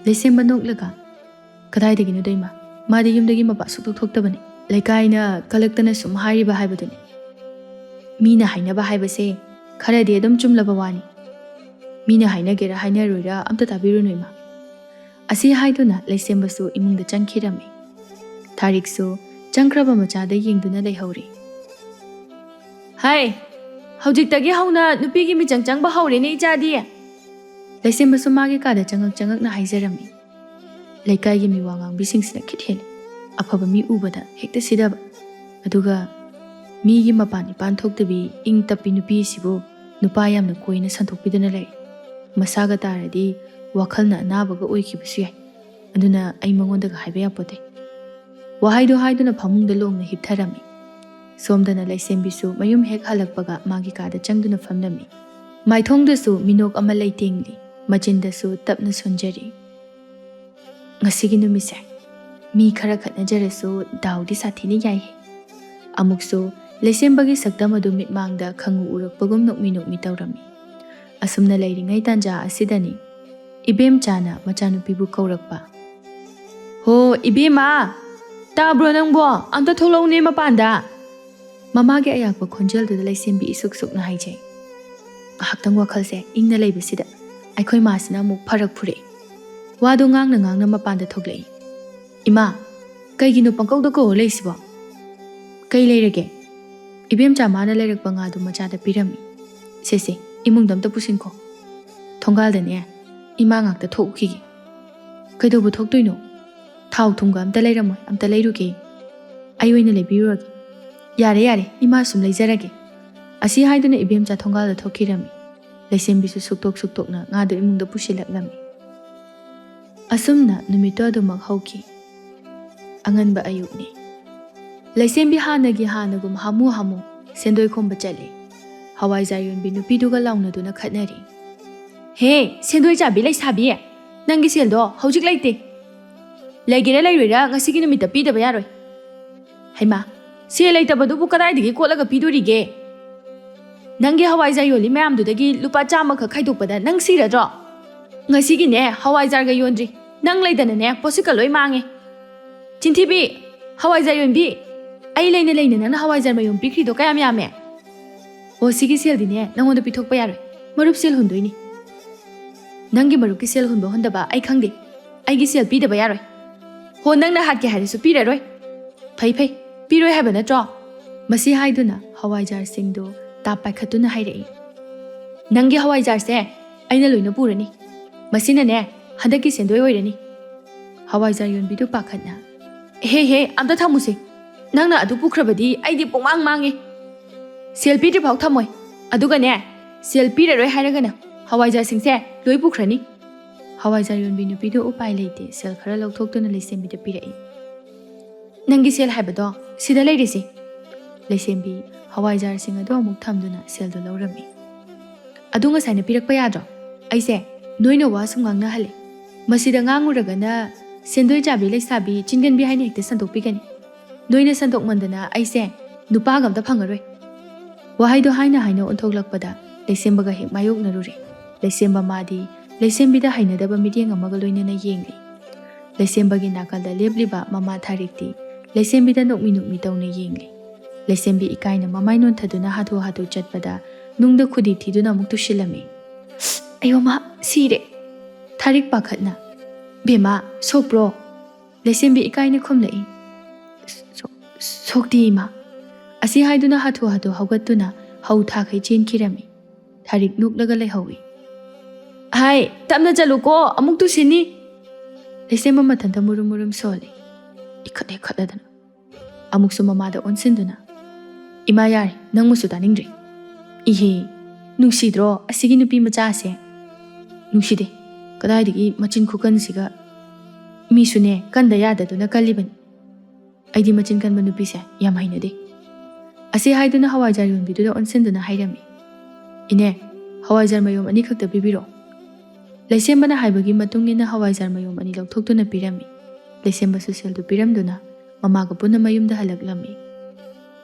ꯂꯩꯁꯦꯝꯕ ꯅꯣꯛꯂꯒ, "ꯀꯗꯥꯏꯗꯒꯤꯅꯣꯗ ꯏꯃꯥ, ꯃꯥꯗꯤ ꯌꯨꯝꯗꯒꯤ ꯃꯄꯥ ꯁꯨꯛꯊꯣꯛ ꯊꯣꯛꯇꯕꯅꯤ꯫ ꯂꯩꯀꯥꯏꯅ ꯀꯂꯛꯇꯅ ꯁꯨꯝ ꯍꯥꯏꯔꯤꯕ ꯍꯥꯏꯕꯗꯨꯅꯤ꯫ ꯃꯤꯅ ꯍꯥꯏꯅꯕ ꯍꯥꯏꯕꯁꯦ ꯈꯔꯗꯤ ꯑꯗꯨꯝ ꯆꯨꯝꯂꯕ ꯋꯥꯅꯤ꯫ ꯃꯤꯅ ꯍꯥꯏꯅꯒꯦꯔꯥ ꯍꯥꯏꯅꯔꯣꯏꯔꯥ ꯑꯝꯇ ꯇꯥꯕꯤꯔꯨꯅꯨ ꯏꯃꯥ"꯫ ꯑꯁꯤ ꯍꯥꯏꯗꯨꯅ ꯂꯩꯁꯦꯝꯕꯁꯨ ꯏꯃꯨꯡꯗ ꯆꯪꯈꯤꯔꯝꯃꯤ꯫ ꯊꯥꯔꯤꯛꯁꯨ ꯆꯪꯈ꯭ꯔꯕ ꯃꯆꯥꯗ ꯌꯦꯡꯗꯨꯅ ꯂꯩꯍꯧꯔꯤ꯫ "ꯍꯥꯏ, ꯍꯧꯖꯤꯛꯇꯒꯤ ꯍꯧꯅ ꯅꯨꯄꯤꯒꯤ ꯃꯤꯆꯪ ꯆꯪꯕ ꯍꯧꯔꯦꯅꯦ ꯏꯆꯥꯗꯤ"꯫ ꯂꯩꯁꯦꯝꯕꯁꯨ ꯃꯥꯒꯤ ꯀꯥꯗ ꯆꯪꯉꯛ ꯆꯪꯉꯛꯅ ꯍꯥꯏꯖꯔꯝꯃꯤ꯫ ꯂꯩꯀꯥꯏꯒꯤ ꯃꯤꯋꯥ ꯉꯥꯡꯕꯤꯁꯤꯡꯁꯤꯅ ꯈꯤꯠ ꯍꯦꯜꯂꯤ꯫ ꯑꯐꯕ ꯃꯤ ꯎꯕꯗ ꯍꯦꯛꯇ ꯁꯤꯗꯕ꯫ ꯑꯗꯨꯒ ꯃꯤꯒꯤ ꯃꯄꯥꯟ ꯏꯄꯥꯟ ꯊꯣꯛꯇꯕꯤ ꯏꯪ ꯇꯞꯄꯤ ꯅꯨꯄꯤ ꯑꯁꯤꯕꯨ ꯅꯨꯄꯥ ꯌꯥꯝꯅ ꯀꯣꯏꯅ ꯁꯟꯗꯣꯛꯄꯤꯗꯨꯅ ꯂꯩ꯫ ꯃꯁꯥꯒ ꯇꯥꯔꯗꯤ ꯋꯥꯈꯜꯅ ꯑꯅꯥꯕꯒ ꯑꯣꯏꯈꯤꯕꯁꯨ ꯌꯥꯏ꯫ ꯑꯗꯨꯅ ꯑꯩ ꯃꯉꯣꯟꯗꯒ ꯍꯥꯏꯕ ꯌꯥꯄꯣꯠꯇꯦ꯫ ꯋꯥꯍꯩꯗꯣ ꯍꯥꯏꯗꯨꯅ ꯐꯃꯨꯡꯗ ꯂꯣꯡꯅ ꯍꯤꯞꯊꯔꯝꯃꯤ꯫ ꯁꯣꯝꯗꯅ ꯂꯩꯁꯦꯝꯕꯤꯁꯨ ꯃꯌꯨꯝ ꯍꯦꯛ ꯍꯜꯂꯛꯄꯒ ꯃꯥꯒꯤ ꯀꯥꯗ ꯆꯪꯗꯨꯅ ꯐꯝꯂꯝꯃꯤ꯫ ꯃꯥꯏꯊꯣꯡꯗꯁꯨ ꯃꯤꯅꯣꯛ ꯑꯃ ꯂꯩꯇꯦꯡꯂꯤ, ꯃꯆꯤꯟꯗꯁꯨ ꯇꯞꯅ ꯁꯣꯟꯖꯔꯤ꯫ ꯉꯁꯤꯒꯤ ꯅꯨꯃꯤꯠꯁꯦ ꯃꯤ ꯈꯔ ꯈꯠꯅꯖꯔꯁꯨ ꯗꯥꯎꯗꯤ ꯁꯥꯊꯤꯅ ꯌꯥꯏꯍꯦ꯫ ꯑꯃꯨꯛꯁꯨ ꯂꯩꯁꯦꯝꯕꯒꯤ ꯁꯛꯇꯝ ꯑꯗꯨ ꯃꯤꯠꯃꯥꯡꯗ ꯈꯪꯎ ꯎꯔꯛꯄꯒꯨꯝ ꯅꯣꯛꯃꯤ ꯅꯣꯛꯃꯤ ꯇꯧꯔꯝꯃꯤ꯫ ꯑꯁꯨꯝꯅ ꯂꯩꯔꯤꯉꯩ ꯇꯥꯟꯖꯥ ꯑꯁꯤꯗꯅꯤ ꯏꯕꯦꯝꯆꯥꯅ ꯃꯆꯥꯅꯨꯄꯤꯕꯨ ꯀꯧꯔꯛꯄ꯫ "ꯍꯣ, ꯏꯕꯦꯝꯃ! ꯇꯥꯕ꯭ꯔꯣ ꯅꯪꯕꯣ? ꯑꯝꯇ ꯊꯣꯛꯂꯛꯎꯅꯦ ꯃꯄꯥꯟꯗ!" ꯃꯃꯥꯒꯤ ꯑꯌꯥꯛꯄ ꯈꯣꯟꯖꯦꯜꯗꯨꯗ ꯂꯩꯁꯦꯝꯕꯤ ꯏꯁꯨꯛ ꯁꯨꯛꯅ ꯍꯥꯏꯖꯩ꯫ ꯉꯥꯏꯍꯥꯛꯇꯪ ꯋꯥꯈꯜꯁꯦ ꯏꯪꯅ ꯂꯩꯕꯁꯤꯗ ꯑꯩꯈꯣꯏ ꯃꯥꯁꯤꯅ ꯑꯃꯨꯛ ꯐꯔꯛ ꯐꯨꯔꯛꯏ꯫ ꯋꯥꯗꯣ ꯉꯥꯡꯅ ꯉꯥꯡꯅ ꯃꯄꯥꯟꯗ ꯊꯣꯛꯂꯛꯏ꯫ "ꯏꯃꯥ, ꯀꯩꯒꯤꯅꯣ ꯄꯪꯀꯧꯗ ꯀꯧꯔ ꯂꯩꯁꯤꯕꯣ? ꯀꯩ ꯂꯩꯔꯒꯦ? ꯏꯕꯦꯝꯆꯥ ꯃꯥꯅ ꯂꯩꯔꯛꯄ ꯉꯥꯗꯨ ꯃꯆꯥꯗ ꯄꯤꯔꯝꯃꯤ꯫ ꯁꯦ ꯁꯦ, ꯏꯃꯨꯡꯗ ꯑꯝꯇ ꯄꯨꯁꯤꯟꯈꯣ꯫ ꯊꯣꯡꯒꯥꯜꯗꯅꯦ ꯏꯃꯥ ꯉꯥꯛꯇ ꯊꯣꯛꯎꯈꯤꯒꯦ꯫" "ꯀꯩꯗꯧꯕ ꯊꯣꯛꯇꯣꯏꯅꯣ? ꯊꯥꯎ ꯊꯨꯝꯒ ꯑꯝꯇ ꯂꯩꯔꯝꯃꯣꯏ, ꯑꯝꯇ ꯂꯩꯔꯨꯒꯦ꯫ ꯑꯩ ꯑꯣꯏꯅ ꯂꯩꯕꯤꯔꯨꯔꯒꯦ꯫" "ꯌꯥꯔꯦ ꯌꯥꯔꯦ, ꯏꯃꯥ ꯁꯨꯝ ꯂꯩꯖꯔꯒꯦ꯫" ꯑꯁꯤ ꯍꯥꯏꯗꯨꯅ ꯏꯕꯦꯝꯆꯥ ꯊꯣꯡꯒꯥꯜꯗ ꯊꯣꯛꯈꯤꯔꯝꯃꯤ꯫ ꯂꯩꯁꯦꯝꯕꯤꯁꯨ ꯁꯨꯛꯇꯣꯛ ꯁꯨꯛꯇꯣꯛꯅ ꯉꯥꯗꯨ ꯏꯃꯨꯡꯗ ꯄꯨꯁꯤꯜꯂꯛꯂꯝꯃꯤ꯫ ꯑꯁꯨꯝꯅ ꯅꯨꯃꯤꯠꯇꯣ ꯑꯗꯨꯃꯛ ꯍꯧꯈꯤ꯫ ꯑꯉꯟꯕ ꯑꯌꯨꯛꯅꯤ꯫ ꯂꯩꯁꯦꯝꯕꯤ ꯍꯥꯟꯅꯒꯤ ꯍꯥꯟꯅꯒꯨꯝ ꯍꯥꯃꯨ ꯍꯥꯃꯨ ꯁꯦꯟꯗꯣꯏ ꯈꯣꯝꯕ ꯆꯠꯂꯤ꯫ ꯍꯋꯥꯏꯖꯥꯔ ꯌꯣꯟꯕꯤ ꯅꯨꯄꯤꯗꯨꯒ ꯂꯥꯎꯅꯗꯨꯅ ꯈꯠꯅꯔꯤ꯫ "ꯍꯦ, ꯁꯦꯟꯗꯣꯏ ꯆꯥꯕꯤ ꯂꯩꯁꯥꯕꯤ, ꯅꯪꯒꯤ ꯁꯦꯜꯗꯣ ꯍꯧꯖꯤꯛ ꯂꯩꯇꯦ꯫ ꯂꯩꯒꯦꯔꯥ ꯂꯩꯔꯣꯏꯔꯥ ꯉꯁꯤꯒꯤ ꯅꯨꯃꯤꯠꯇ ꯄꯤꯗꯕ ꯌꯥꯔꯣꯏ꯫" "ꯍꯩꯃꯥ, ꯁꯦꯜ ꯂꯩꯇꯕꯗꯨꯕꯨ ꯀꯗꯥꯏꯗꯒꯤ ꯀꯣꯠꯂꯒ ꯄꯤꯗꯣꯔꯤꯒꯦ? ꯅꯪꯒꯤ ꯍꯋꯥꯏꯖꯥꯔ ꯌꯣꯜꯂꯤ ꯃꯌꯥꯝꯗꯨꯗꯒꯤ ꯂꯨꯄꯥ ꯆꯥꯝꯃꯈꯛ ꯈꯥꯏꯗꯣꯛꯄꯗ ꯅꯪ ꯁꯤꯔꯗ꯭ꯔꯣ? ꯉꯁꯤꯒꯤꯅꯦ ꯍꯋꯥꯏꯖꯥꯔꯒ ꯌꯣꯟꯗ꯭ꯔꯤ꯫ ꯅꯪ ꯂꯩꯗꯅꯅꯦ ꯄꯣꯠꯁꯤꯠꯀ ꯂꯣꯏ ꯃꯥꯡꯉꯦ꯫ ꯆꯤꯟꯊꯤꯕꯤ! ꯍꯋꯥꯏꯖꯥꯔ ꯌꯣꯟꯕꯤ! ꯑꯩ ꯂꯩꯅ ꯂꯩꯅ ꯅꯪꯅ ꯍꯋꯥꯏꯖꯥꯔ ꯃꯌꯣꯝ ꯄꯤꯈ꯭ꯔꯤꯗꯣ ꯀꯌꯥꯝ ꯌꯥꯝꯃꯦ? ꯑꯣ, ꯁꯤꯒꯤ ꯁꯦꯜꯗꯤꯅꯦ ꯅꯪꯉꯣꯟꯗ ꯄꯤꯊꯣꯛꯄ ꯌꯥꯔꯣꯏ꯫ ꯃꯔꯨꯞ ꯁꯦꯜ ꯍꯨꯟꯗꯣꯏꯅꯤ꯫ ꯅꯪꯒꯤ ꯃꯔꯨꯞꯀꯤ ꯁꯦꯜ ꯍꯨꯟꯕ ꯍꯨꯟꯗꯕ ꯑꯩ ꯈꯪꯗꯦ꯫ ꯑꯩꯒꯤ ꯁꯦꯜ ꯄꯤꯗꯕ ꯌꯥꯔꯣꯏ꯫ ꯍꯣ, ꯅꯪꯅ ꯍꯥꯠꯀꯦ ꯍꯥꯏꯔꯁꯨ ꯄꯤꯔꯔꯣꯏ꯫ ꯐꯩ ꯐꯩ, ꯄꯤꯔꯣꯏ ꯍꯥꯏꯕ ꯅꯠꯇ꯭ꯔꯣ?" ꯃꯁꯤ ꯍꯥꯏꯗꯨꯅ ꯍꯋꯥꯏꯖꯥꯔꯁꯤꯡꯗꯨ ꯇꯥꯞ ꯄꯥꯏꯈꯠꯇꯨꯅ ꯍꯥꯏꯔꯛꯏ꯫ "ꯅꯪꯒꯤ ꯍꯋꯥꯏꯖꯥꯔꯁꯦ ꯑꯩꯅ ꯂꯣꯏꯅ ꯄꯨꯔꯅꯤ꯫ ꯃꯁꯤꯅꯅꯦ ꯍꯟꯗꯛꯀꯤ ꯁꯦꯟꯗꯣꯏ ꯑꯣꯏꯔꯅꯤ꯫" ꯍꯋꯥꯏꯖꯥꯔ ꯌꯣꯟꯕꯤꯗꯨ ꯄꯥꯈꯠꯅ, "ꯍꯦ ꯍꯦ, ꯑꯝꯇ ꯊꯝꯃꯨꯁꯦ꯫ ꯅꯪꯅ ꯑꯗꯨ ꯄꯨꯈ꯭ꯔꯕꯗꯤ ꯑꯩꯗꯤ ꯄꯨꯡꯃꯥꯡ ꯃꯥꯡꯉꯦ꯫ ꯁꯦꯜ ꯄꯤꯗ꯭ꯔꯤꯐꯥꯎ ꯊꯝꯃꯣꯏ꯫ ꯑꯗꯨꯒꯅꯦ, ꯁꯦꯜ ꯄꯤꯔꯔꯣꯏ ꯍꯥꯏꯔꯒꯅ ꯍꯋꯥꯏꯖꯥꯔꯁꯤꯡꯁꯦ ꯂꯣꯏ ꯄꯨꯈ꯭ꯔꯅꯤ꯫" ꯍꯋꯥꯏꯖꯥꯔ ꯌꯣꯟꯕꯤ ꯅꯨꯄꯤꯗꯨ ꯎꯄꯥꯏ ꯂꯩꯇꯦ, ꯁꯦꯜ ꯈꯔ ꯂꯧꯊꯣꯛꯇꯨꯅ ꯂꯩꯁꯦꯝꯕꯤꯗ ꯄꯤꯔꯛꯏ꯫ "ꯅꯪꯒꯤ ꯁꯦꯜ ꯍꯥꯏꯕꯗꯣ ꯁꯤꯗ ꯂꯩꯔꯤꯁꯤ꯫" ꯂꯩꯁꯦꯝꯕꯤ ꯍꯋꯥꯏꯖꯥꯔꯁꯤꯡ ꯑꯗꯨ ꯑꯃꯨꯛ ꯊꯝꯗꯨꯅ ꯁꯦꯜꯗꯨ ꯂꯧꯔꯝꯃꯤ꯫ "ꯑꯗꯨ ꯉꯁꯥꯏꯅ ꯄꯤꯔꯛꯄ ꯌꯥꯗ꯭ꯔꯣ? ꯑꯩꯁꯦ ꯅꯣꯏꯅ ꯋꯥ ꯁꯨꯝ ꯉꯥꯡꯅꯍꯜꯂꯦ꯫ ꯃꯁꯤꯗ ꯉꯥꯡꯉꯨꯔꯒꯅ ꯁꯦꯟꯗꯣꯏ ꯆꯥꯕꯤ ꯂꯩꯁꯥꯕꯤ ꯆꯤꯟꯒꯟꯕꯤ ꯍꯥꯏꯅ ꯍꯦꯛꯇ ꯁꯟꯗꯣꯛꯄꯤꯒꯅꯤ꯫ ꯅꯣꯏꯅ ꯁꯟꯗꯣꯛꯃꯟꯗꯅ ꯑꯩꯁꯦ ꯅꯨꯄꯥꯒ ꯑꯝꯇ ꯐꯪꯉꯔꯣꯏ꯫ ꯋꯥꯍꯩꯗꯣ ꯍꯥꯏꯅ ꯍꯥꯏꯅ ꯑꯣꯟꯊꯣꯛꯂꯛꯄꯗ ꯂꯩꯁꯦꯝꯕꯒ ꯍꯦꯛ ꯃꯥꯌꯣꯛꯅꯔꯨꯔꯦ꯫ ꯂꯩꯁꯦꯝꯕ ꯃꯥꯗꯤ ꯂꯩꯁꯦꯝꯕꯤꯗ ꯍꯩꯅꯗꯕ ꯃꯤꯠꯌꯦꯡ ꯑꯃꯒ ꯂꯣꯏꯅꯅ ꯌꯦꯡꯂꯤ꯫ ꯂꯩꯁꯦꯝꯕꯒꯤ ꯅꯥꯀꯜꯗ ꯂꯦꯞꯂꯤꯕ ꯃꯃꯥ ꯊꯥꯔꯤꯛꯇꯤ ꯂꯩꯁꯦꯝꯕꯤꯗ ꯅꯣꯛꯃꯤ ꯅꯣꯛꯃꯤ ꯇꯧꯅ ꯌꯦꯡꯂꯤ꯫ ꯂꯩꯁꯦꯝꯕꯤ ꯏꯀꯥꯏꯅ ꯃꯃꯥꯏ ꯅꯣꯟꯊꯗꯨꯅ ꯍꯥꯊꯨ ꯍꯥꯊꯨ ꯆꯠꯄꯗ ꯅꯨꯡꯗ ꯈꯨꯗꯤ ꯊꯤꯗꯨꯅ ꯑꯃꯨꯛ ꯇꯨꯁꯤꯜꯂꯝꯃꯤ꯫ "ꯑꯌꯣ ꯃꯥ, ꯁꯤꯔꯦ!" ꯊꯥꯔꯤꯛ ꯄꯥꯈꯠꯅ, "ꯕꯦꯝꯃ, ꯁꯣꯛꯄ꯭ꯔꯣ?" ꯂꯩꯁꯦꯝꯕꯤ ꯏꯀꯥꯏꯅ ꯈꯨꯝꯂꯛꯏ꯫ "ꯁꯣ-, ꯁꯣꯛꯇꯦ ꯏꯃꯥ"꯫ ꯑꯁꯤ ꯍꯥꯏꯗꯨꯅ ꯍꯥꯊꯨ ꯍꯥꯊꯨ ꯍꯧꯒꯠꯇꯨꯅ ꯍꯧ ꯊꯥꯈꯩ ꯆꯦꯟꯈꯤꯔꯝꯃꯤ꯫ ꯊꯥꯔꯤꯛ ꯅꯣꯛꯂꯒ ꯂꯩꯍꯧꯏ꯫ "ꯍꯥꯏ, ꯇꯞꯅ ꯆꯠꯂꯨꯀꯣ, ꯑꯃꯨꯛ ꯇꯨꯁꯤꯟꯅꯤ!" ꯂꯩꯁꯦꯝꯕ ꯃꯊꯟꯇ ꯃꯨꯔꯨꯝ ꯃꯨꯔꯨꯝ ꯁꯣꯜꯂꯤ꯫ ꯏꯈꯠ ꯏꯈꯠꯂꯗꯅ꯫ ꯑꯃꯨꯛꯁꯨ ꯃꯃꯥꯗ ꯑꯣꯟꯁꯤꯟꯗꯨꯅ, "ꯏꯃꯥ, ꯌꯥꯔꯦ, ꯅꯪ ꯃꯨꯁꯨ ꯇꯥꯅꯤꯡꯗ꯭ꯔꯦ꯫ ꯏꯍꯦ, ꯅꯨꯡꯁꯤꯗ꯭ꯔꯣ ꯑꯁꯤꯒꯤ ꯅꯨꯄꯤ ꯃꯆꯥꯁꯦ?" "ꯅꯨꯡꯁꯤꯗꯦ꯫ ꯀꯗꯥꯏꯗꯒꯤ ꯃꯆꯤꯟ ꯈꯨꯀꯟꯁꯤꯒ꯫ ꯃꯤꯁꯨꯅꯦ, ꯀꯟꯗ ꯌꯥꯗꯗꯨꯅ ꯀꯜꯂꯤꯕꯅꯤ꯫ ꯑꯩꯗꯤ ꯃꯆꯤꯟ ꯀꯟꯕ ꯅꯨꯄꯤꯁꯦ ꯌꯥꯝ ꯍꯩꯅꯗꯦ"꯫ ꯑꯁꯤ ꯍꯥꯏꯗꯨꯅ ꯍꯋꯥꯏꯖꯥꯔ ꯌꯣꯟꯕꯤꯗꯨꯗ ꯑꯣꯟꯁꯤꯟꯗꯨꯅ ꯍꯥꯏꯔꯝꯃꯤ, "ꯏꯅꯦ, ꯍꯋꯥꯏꯖꯥꯔ ꯃꯌꯣꯝ ꯑꯅꯤꯈꯛꯇ ꯄꯤꯕꯤꯔꯣ"꯫ ꯂꯩꯁꯦꯝꯕꯅ ꯍꯥꯏꯕꯒꯤ ꯃꯇꯨꯡ ꯏꯟꯅ ꯍꯋꯥꯏꯖꯥꯔ ꯃꯌꯣꯝ ꯑꯅꯤ ꯂꯧꯊꯣꯛꯇꯨꯅ ꯄꯤꯔꯝꯃꯤ꯫ ꯂꯩꯁꯦꯝꯕꯁꯨ ꯁꯦꯜꯗꯨ ꯄꯤꯔꯝꯗꯨꯅ ꯃꯃꯥꯒ ꯄꯨꯟꯅ ꯃꯌꯨꯝꯗ ꯍꯜꯂꯛꯂꯝꯃꯤ꯫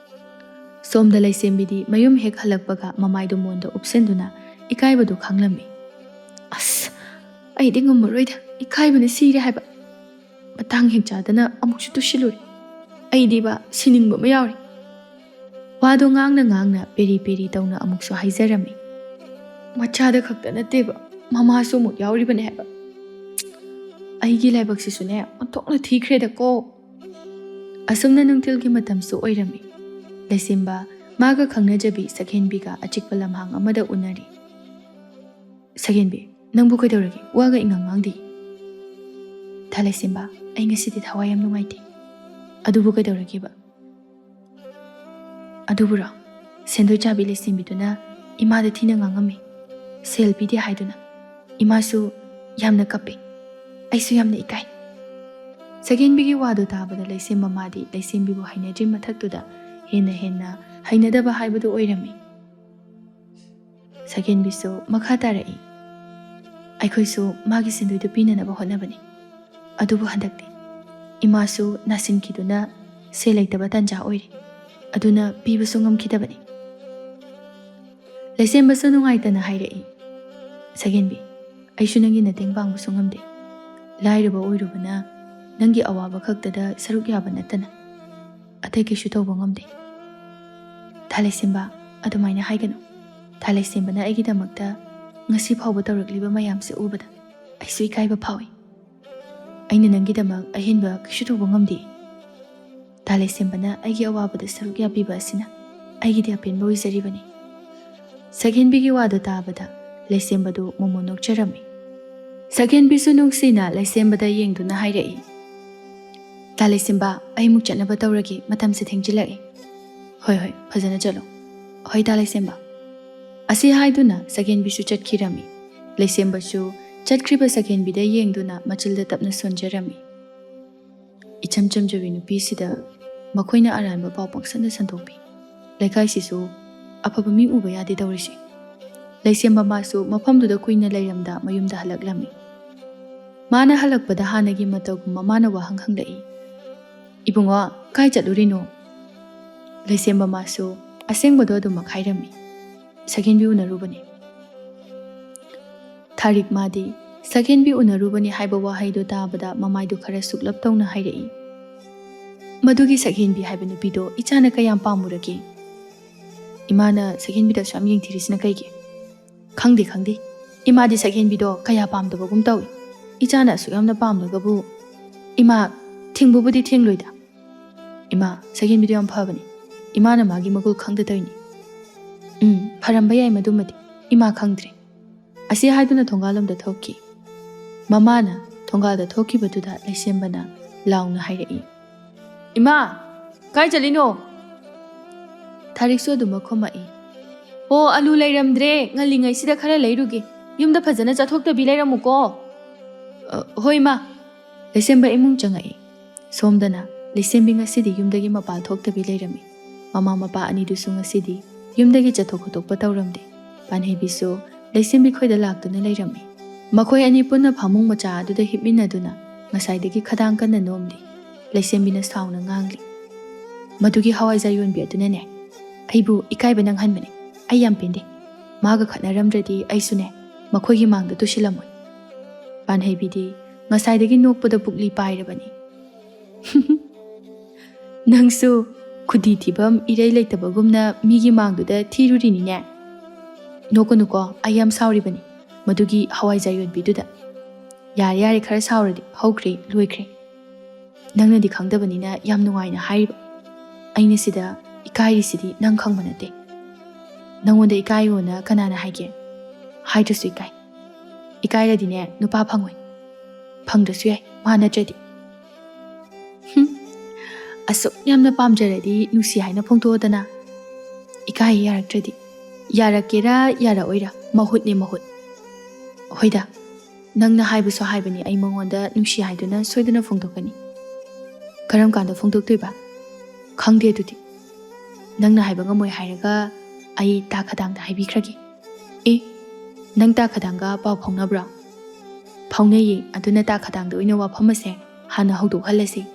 ꯁꯣꯝꯗ ꯂꯩꯁꯦꯝꯕꯤꯗꯤ ꯃꯌꯨꯝ ꯍꯦꯛ ꯍꯜꯂꯛꯄꯒ ꯃꯃꯥꯏꯗꯨ ꯃꯣꯟꯗ ꯎꯞꯁꯤꯟꯗꯨꯅ ꯏꯀꯥꯏꯕꯗꯨ ꯈꯥꯡꯂꯝꯃꯤ꯫ "ꯑꯁ, ꯑꯩꯗꯤ ꯉꯝꯃꯔꯣꯏꯗ, ꯏꯀꯥꯏꯕꯅ ꯁꯤꯔꯦ ꯍꯥꯏꯕ꯫ ꯃꯇꯥꯡ ꯍꯦꯛ ꯆꯥꯗꯅ ꯑꯃꯨꯛꯁꯨ ꯇꯨꯁꯤꯜꯂꯨꯔꯦ꯫ ꯑꯩꯗꯤꯕ ꯁꯤꯅꯤꯡꯕ ꯑꯃ ꯌꯥꯎꯔꯦ"꯫ ꯋꯥꯗꯣ ꯉꯥꯡꯅ ꯉꯥꯡꯅ ꯄꯦꯔꯤ ꯄꯦꯔꯤ ꯇꯧꯅ ꯑꯃꯨꯛꯁꯨ ꯍꯥꯏꯖꯔꯝꯃꯤ꯫ "ꯃꯆꯥꯗ ꯈꯛꯇ ꯅꯠꯇꯦꯕ, ꯃꯃꯥꯁꯨ ꯑꯃꯨꯛ ꯌꯥꯎꯔꯤꯕꯅꯦ ꯍꯥꯏꯕ꯫ ꯑꯩꯒꯤ ꯂꯥꯏꯕꯛꯁꯤꯁꯨꯅꯦ ꯑꯣꯟꯊꯣꯛꯅ ꯊꯤꯈ꯭ꯔꯦꯗꯀꯣ"꯫ ꯑꯁꯨꯝꯅ ꯅꯨꯡꯊꯤꯜꯒꯤ ꯃꯇꯝꯁꯨ ꯑꯣꯏꯔꯝꯃꯤ꯫ ꯂꯩꯁꯦꯝꯕ ꯃꯥꯒ ꯈꯪꯅꯖꯕꯤ ꯁꯛꯍꯦꯟꯕꯤꯒ ꯑꯆꯤꯛꯄ ꯂꯝꯍꯥꯡ ꯑꯃꯗ ꯎꯅꯔꯤ꯫ "ꯁꯛꯍꯦꯟꯕꯤ, ꯅꯪꯕꯨ ꯀꯩꯗꯧꯔꯒꯦ? ꯋꯥꯒ ꯏꯉꯥꯡ ꯉꯥꯡꯗꯦ"꯫ "ꯊꯥ ꯂꯩꯁꯦꯝꯕ, ꯑꯩ ꯉꯁꯤꯗꯤ ꯊꯋꯥꯏ ꯌꯥꯝ ꯅꯨꯡꯉꯥꯏꯇꯦ"꯫ "ꯑꯗꯨꯕꯨ ꯀꯩꯗꯧꯔꯒꯦꯕ?" "ꯑꯗꯨꯕꯨꯔꯣ, ꯁꯦꯟꯗꯣꯏ ꯆꯥꯕꯤ ꯂꯩꯁꯦꯝꯕꯤꯗꯨꯅ ꯏꯃꯥꯗ ꯊꯤꯅ ꯉꯥꯡꯉꯝꯃꯤ꯫ ꯁꯦꯜ ꯄꯤꯗꯦ ꯍꯥꯏꯗꯨꯅ꯫ ꯏꯃꯥꯁꯨ ꯌꯥꯝꯅ ꯀꯞꯄꯤ꯫ ꯑꯩꯁꯨ ꯌꯥꯝꯅ ꯏꯀꯥꯏ"꯫ ꯁꯛꯍꯦꯟꯕꯤꯒꯤ ꯋꯥꯗꯨ ꯇꯥꯕꯗ ꯂꯩꯁꯦꯝꯕ ꯃꯥꯗꯤ ꯂꯩꯁꯦꯝꯕꯤꯕꯨ ꯍꯩꯅꯗ꯭ꯔꯤ ꯃꯊꯛꯇꯨꯗ ꯍꯦꯟꯅ ꯍꯦꯟꯅ ꯍꯩꯅꯗꯕ ꯍꯥꯏꯕꯗꯨ ꯑꯣꯏꯔꯝꯃꯤ꯫ ꯁꯛꯍꯦꯟꯕꯤꯁꯨ ꯃꯈꯥ ꯇꯥꯔꯛꯏ, "ꯑꯩꯈꯣꯏꯁꯨ ꯃꯥꯒꯤ ꯁꯦꯟꯗꯣꯏꯗꯨ ꯄꯤꯅꯅꯕ ꯍꯣꯠꯅꯕꯅꯤ꯫ ꯑꯗꯨꯕꯨ ꯍꯟꯗꯛꯇꯤ ꯏꯃꯥꯁꯨ ꯅꯥꯁꯤꯟꯈꯤꯗꯨꯅ ꯁꯦꯜ ꯂꯩꯇꯕ ꯇꯥꯟꯖꯥ ꯑꯣꯏꯔꯦ꯫ ꯑꯗꯨꯅ ꯄꯤꯕꯁꯨ ꯉꯝꯈꯤꯗꯕꯅꯤ꯫ ꯂꯩꯁꯦꯝꯕꯁꯨ ꯅꯨꯡꯉꯥꯏꯇꯅ ꯍꯥꯏꯔꯛꯏ, "ꯁꯛꯍꯦꯟꯕꯤ, ꯑꯩꯁꯨ ꯅꯪꯒꯤ ꯃꯇꯦꯡ ꯄꯥꯡꯕꯁꯨ ꯉꯝꯗꯦ꯫ ꯂꯥꯏꯔꯕ ꯑꯣꯏꯔꯨꯕꯅ ꯅꯪꯒꯤ ꯑꯋꯥꯕ ꯈꯛꯇꯗ ꯁꯔꯨꯛ ꯌꯥꯕ ꯅꯠꯇꯅ ꯑꯇꯩ ꯀꯩꯁꯨ ꯇꯧꯕ ꯉꯝꯗꯦ꯫" "ꯊꯥ ꯂꯩꯁꯦꯝꯕ, ꯑꯗꯨꯃꯥꯏꯅ ꯍꯥꯏꯒꯅꯨ꯫ ꯊꯥ ꯂꯩꯁꯦꯝꯕꯅ ꯑꯩꯒꯤꯗꯃꯛꯇ ꯉꯁꯤ ꯐꯥꯎꯕ ꯇꯧꯔꯛꯂꯤꯕ ꯃꯌꯥꯝꯁꯦ ꯎꯕꯗ ꯑꯩꯁꯨ ꯏꯀꯥꯏꯕ ꯐꯥꯎꯏ꯫ ꯑꯩꯅ ꯅꯪꯒꯤꯗꯃꯛ ꯑꯍꯦꯟꯕ ꯀꯩꯁꯨ ꯇꯧꯕ ꯉꯝꯗꯦ꯫ ꯊꯥ ꯂꯩꯁꯦꯝꯕꯅ ꯑꯩꯒꯤ ꯑꯋꯥꯕꯗ ꯁꯔꯨꯛ ꯌꯥꯕꯤꯕ ꯑꯁꯤꯅ ꯑꯩꯒꯤꯗꯤ ꯑꯄꯦꯟꯕ ꯑꯣꯏꯖꯔꯤꯕꯅꯤ꯫" ꯁꯛꯍꯦꯟꯕꯤꯒꯤ ꯋꯥꯗꯨ ꯇꯥꯕꯗ ꯂꯩꯁꯦꯝꯕꯗꯨ ꯃꯣꯃꯣꯟ ꯅꯣꯛꯆꯔꯝꯃꯤ꯫ ꯁꯛꯍꯦꯟꯕꯤꯁꯨ ꯅꯨꯡꯁꯤꯅ ꯂꯩꯁꯦꯝꯕꯗ ꯌꯦꯡꯗꯨꯅ ꯍꯥꯏꯔꯛꯏ, "ꯊꯥ ꯂꯩꯁꯦꯝꯕ, ꯑꯩ ꯑꯃꯨꯛ ꯆꯠꯅꯕ ꯇꯧꯔꯒꯦ, ꯃꯇꯝꯁꯦ ꯊꯦꯡꯖꯤꯜꯂꯛꯑꯦ꯫" "ꯍꯣꯏ, ꯍꯣꯏ, ꯐꯖꯅ ꯆꯠꯂꯣ꯫" "ꯍꯣꯏ, ꯊꯥ ꯂꯩꯁꯦꯝꯕ꯫" ꯑꯁꯤ ꯍꯥꯏꯗꯨꯅ ꯁꯛꯍꯦꯟꯕꯤꯁꯨ ꯆꯠꯈꯤꯔꯝꯃꯤ꯫ ꯂꯩꯁꯦꯝꯕꯁꯨ ꯆꯠꯈ꯭ꯔꯤꯕ ꯁꯛꯍꯦꯟꯕꯤꯗ ꯌꯦꯡꯗꯨꯅ ꯃꯆꯤꯜꯗ ꯇꯞꯅ ꯁꯣꯟꯖꯔꯝꯃꯤ꯫ ꯏꯆꯝ ꯆꯝꯖꯕꯤ ꯅꯨꯄꯤꯁꯤꯗ ꯃꯈꯣꯏꯅ ꯑꯔꯥꯟꯕ ꯄꯥꯎ ꯄꯪꯁꯟꯗ ꯁꯟꯗꯣꯛꯄꯤ꯫ ꯂꯩꯀꯥꯏꯁꯤꯁꯨ ꯑꯐꯕ ꯃꯤ ꯎꯕ ꯌꯥꯗꯦ ꯇꯧꯔꯤꯁꯦ꯫ ꯂꯩꯁꯦꯝꯕ ꯃꯥꯁꯨ ꯃꯐꯝꯗꯨꯗ ꯀꯨꯏꯅ ꯂꯩꯔꯝꯗ ꯃꯌꯨꯝꯗ ꯍꯜꯂꯛꯂꯝꯃꯤ꯫ ꯃꯥꯅ ꯍꯜꯂꯛꯄꯗ ꯍꯥꯟꯅꯒꯤ ꯃꯇꯧꯒꯨꯝ ꯃꯃꯥꯅ ꯋꯥꯍꯪ ꯍꯪꯂꯛꯏ, "ꯏꯕꯨꯡꯉꯣ, ꯀꯥꯏ ꯆꯠꯂꯨꯔꯤꯅꯣ?" ꯂꯩꯁꯦꯝꯕ ꯃꯥꯁꯨ ꯑꯁꯦꯡꯕꯗꯣ ꯑꯗꯨꯃꯛ ꯍꯥꯏꯔꯝꯃꯤ꯫ "ꯁꯛꯍꯦꯟꯕꯤ ꯎꯅꯔꯨꯕꯅꯤ꯫" ꯊꯥꯔꯤꯛ ꯃꯥꯗꯤ ꯁꯛꯍꯦꯟꯕꯤ ꯎꯅꯔꯨꯕꯅꯤ ꯍꯥꯏꯕ ꯋꯥꯍꯩꯗꯨ ꯇꯥꯕꯗ ꯃꯃꯥꯏꯗꯨ ꯈꯔ ꯁꯨꯛꯂꯞ ꯇꯧꯅ ꯍꯥꯏꯔꯛꯏ, "ꯃꯗꯨꯒꯤ ꯁꯛꯍꯦꯟꯕꯤ ꯍꯥꯏꯕ ꯅꯨꯄꯤꯗꯣ ꯏꯆꯥꯅ ꯀꯌꯥꯝ ꯄꯥꯝꯃꯨꯔꯒꯦ? ꯏꯃꯥꯅ ꯁꯛꯍꯦꯟꯕꯤꯗ ꯑꯁꯨꯛ ꯌꯥꯝ ꯌꯦꯡꯊꯤꯔꯤꯁꯤꯅ ꯀꯩꯒꯤ?" "ꯈꯪꯗꯦ, ꯈꯪꯗꯦ꯫ ꯏꯃꯥꯗꯤ ꯁꯛꯍꯦꯟꯕꯤꯗꯣ ꯀꯌꯥ ꯄꯥꯝꯗꯕꯒꯨꯝ ꯇꯧꯏ꯫ ꯏꯆꯥꯅ ꯑꯁꯨꯛ ꯌꯥꯝꯅ ꯄꯥꯝꯂꯒꯕꯨ ꯏꯃꯥ ꯊꯤꯡꯕꯕꯨꯗꯤ ꯊꯤꯡꯂꯣꯏꯗ꯫ ꯏꯃꯥ, ꯁꯛꯍꯦꯟꯕꯤꯗꯣ ꯌꯥꯝ ꯐꯕꯅꯤ꯫ ꯏꯃꯥꯅ ꯃꯥꯒꯤ ꯃꯒꯨꯜ ꯈꯪꯗ ꯇꯧꯔꯤꯅꯤ꯫" "ꯎꯝ, ꯐꯔꯝꯕ ꯌꯥꯏ ꯃꯗꯨꯃꯗꯤ꯫ ꯏꯃꯥ ꯈꯪꯗ꯭ꯔꯦ꯫" ꯑꯁꯤ ꯍꯥꯏꯗꯨꯅ ꯊꯣꯡꯒꯥꯜꯂꯣꯝꯗ ꯊꯣꯛꯈꯤ꯫ ꯃꯃꯥꯅ ꯊꯣꯡꯒꯥꯜꯗ ꯊꯣꯛꯈꯤꯕꯗꯨꯗ ꯂꯩꯁꯦꯝꯕꯅ ꯂꯥꯎꯅ ꯍꯥꯏꯔꯛꯏ, "ꯏꯃꯥ, ꯀꯥꯏ ꯆꯠꯂꯤꯅꯣ?" ꯊꯥꯔꯤꯛꯁꯨ ꯑꯗꯨꯃꯛ ꯈꯨꯝꯃꯛꯏ, "ꯑꯣ, ꯑꯂꯨ ꯂꯩꯔꯝꯗ꯭ꯔꯦ, ꯉꯜꯂꯤꯉꯩꯁꯤꯗ ꯈꯔ ꯂꯩꯔꯨꯒꯦ꯫ ꯌꯨꯝꯗ ꯐꯖꯅ ꯆꯠꯊꯣꯛꯇꯕꯤ ꯂꯩꯔꯝꯃꯨꯀꯣ꯫" "ꯑ, ꯍꯣꯏ, ꯏꯃꯥ꯫" ꯂꯩꯁꯦꯝꯕ ꯏꯃꯨꯡ ꯆꯪꯉꯛꯏ꯫ ꯁꯣꯝꯗꯅ ꯂꯩꯁꯦꯝꯕꯤ ꯉꯁꯤꯗꯤ ꯌꯨꯝꯗꯒꯤ ꯃꯄꯥꯜ ꯊꯣꯛꯇꯕꯤ ꯂꯩꯔꯝꯃꯤ꯫ ꯃꯃꯥ ꯃꯄꯥ ꯑꯅꯤꯗꯨꯁꯨ ꯉꯁꯤꯗꯤ ꯌꯨꯝꯗꯒꯤ ꯆꯠꯊꯣꯛ ꯈꯣꯠꯇꯣꯛꯄ ꯇꯧꯔꯝꯗꯦ꯫ ꯄꯥꯟꯍꯩꯕꯤꯁꯨ ꯂꯩꯁꯦꯝꯕꯤ ꯈꯣꯏꯗ ꯂꯥꯛꯇꯨꯅ ꯂꯩꯔꯝꯃꯤ꯫ ꯃꯈꯣꯏ ꯑꯅꯤ ꯄꯨꯟꯅ ꯐꯃꯨꯡ ꯃꯆꯥ ꯑꯗꯨꯗ ꯍꯤꯞꯃꯤꯟꯅꯗꯨꯅ ꯉꯁꯥꯏꯗꯒꯤ ꯈꯗꯥꯡ ꯀꯟꯅ ꯅꯣꯝꯂꯤ꯫ ꯂꯩꯁꯦꯝꯕꯤꯅ ꯁꯥꯎꯅ ꯉꯥꯡꯂꯤ, ꯃꯗꯨꯒꯤ ꯍꯋꯥꯏꯖꯥꯔ ꯌꯣꯟꯕꯤ ꯑꯗꯨꯅꯅꯦ, ꯑꯩꯕꯨ ꯏꯀꯥꯏꯕ ꯅꯪꯍꯟꯕꯅꯦ꯫ ꯑꯩ ꯌꯥꯝ ꯄꯦꯟꯗꯦ꯫ ꯃꯥꯒ ꯈꯠꯅꯔꯝꯗ꯭ꯔꯗꯤ ꯑꯩꯁꯨꯅꯦ, ꯃꯈꯣꯏꯒꯤ ꯃꯥꯡꯗ ꯇꯨꯁꯤꯜꯂꯝꯃꯣꯏ꯫ ꯄꯥꯟꯍꯩꯕꯤꯗꯤ ꯉꯁꯥꯏꯗꯒꯤ ꯅꯣꯛꯄꯗ ꯄꯨꯛꯂꯤ ꯄꯥꯏꯔꯕꯅꯤ꯫ "ꯅꯪꯁꯨ ꯈꯨꯗꯤ ꯊꯤꯐꯝ ꯏꯔꯩ ꯂꯩꯇꯕꯒꯨꯝꯅ ꯃꯤꯒꯤ ꯃꯥꯡꯗꯨꯗ ꯊꯤꯔꯨꯔꯤꯅꯤꯅꯦ꯫ ꯅꯣꯛꯀꯅꯨꯀꯣ, ꯑꯩ ꯌꯥꯝ ꯁꯥꯎꯔꯤꯕꯅꯤ ꯃꯗꯨꯒꯤ ꯍꯋꯥꯏꯖꯥꯔ ꯌꯣꯟꯕꯤꯗꯨꯗ꯫ ꯌꯥꯔꯦ, ꯌꯥꯔꯦ, ꯈꯔ ꯁꯥꯎꯔꯗꯤ ꯍꯧꯈ꯭ꯔꯦ, ꯂꯣꯏꯈ꯭ꯔꯦ꯫ ꯅꯪꯅꯗꯤ ꯈꯪꯗꯕꯅꯤꯅ ꯌꯥꯝ ꯅꯨꯡꯉꯥꯏꯅ ꯍꯥꯏꯔꯤꯕ꯫ ꯑꯩꯅ ꯁꯤꯗ ꯏꯀꯥꯏꯔꯤꯁꯤꯗꯤ ꯅꯪ ꯈꯪꯕ ꯅꯠꯇꯦ꯫ ꯅꯪꯉꯣꯟꯗ ꯏꯀꯥꯏꯌꯣꯅ ꯀꯅꯥꯅ ꯍꯥꯏꯒꯦ? ꯍꯥꯏꯗ꯭ꯔꯁꯨ ꯏꯀꯥꯏ꯫ ꯏꯀꯥꯏꯔꯗꯤꯅꯦ, ꯅꯨꯄꯥ ꯐꯪꯉꯣꯏ꯫ ꯐꯪꯗ꯭ꯔꯁꯨ ꯌꯥꯏ, ꯃꯥ ꯅꯠꯇ꯭ꯔꯗꯤ꯫ ꯍꯨꯝ, ꯑꯁꯨꯛ ꯌꯥꯝꯅ ꯄꯥꯝꯖꯔꯗꯤ ꯅꯨꯡꯁꯤ ꯍꯥꯏꯅ ꯐꯣꯡꯗꯣꯛꯑꯣꯗꯅ꯫ ꯏꯀꯥꯏ ꯌꯥꯔꯛꯇ꯭ꯔꯗꯤ꯫ ꯌꯥꯔꯛꯀꯦꯔꯥ ꯌꯥꯔꯛꯑꯣꯏꯔꯥ, ꯃꯍꯨꯠꯅꯦ ꯃꯍꯨꯠ꯫ ꯍꯣꯏꯗ, ꯅꯪꯅ ꯍꯥꯏꯕꯁꯨ ꯍꯥꯏꯕꯅꯤ, ꯑꯩ ꯃꯉꯣꯟꯗ ꯅꯨꯡꯁꯤ ꯍꯥꯏꯗꯨꯅ ꯁꯣꯏꯗꯅ ꯐꯣꯡꯗꯣꯛꯀꯅꯤ꯫ ꯀꯔꯝ ꯀꯥꯟꯗ ꯐꯣꯡꯗꯣꯛꯇꯣꯏꯕ? ꯈꯪꯗꯦ ꯑꯗꯨꯗꯤ꯫ ꯅꯪꯅ ꯍꯥꯏꯕ ꯉꯝꯃꯣꯏ ꯍꯥꯏꯔꯒ ꯑꯩ ꯇꯥ ꯈꯗꯥꯡꯗ ꯍꯥꯏꯕꯤꯈ꯭ꯔꯒꯦ꯫ ꯑꯦ, ꯅꯪ ꯇꯥ ꯈꯗꯥꯡꯒ ꯄꯥꯎ ꯐꯥꯎꯅꯕ꯭ꯔꯣ? ꯐꯥꯎꯅꯩꯌꯦ, ꯑꯗꯨꯅ ꯇꯥ ꯈꯗꯥꯡꯗ ꯑꯣꯏꯅ ꯋꯥꯐꯝ ꯑꯁꯦ ꯍꯥꯟꯅ ꯍꯧꯗꯣꯛꯍꯜꯂꯁꯤ꯫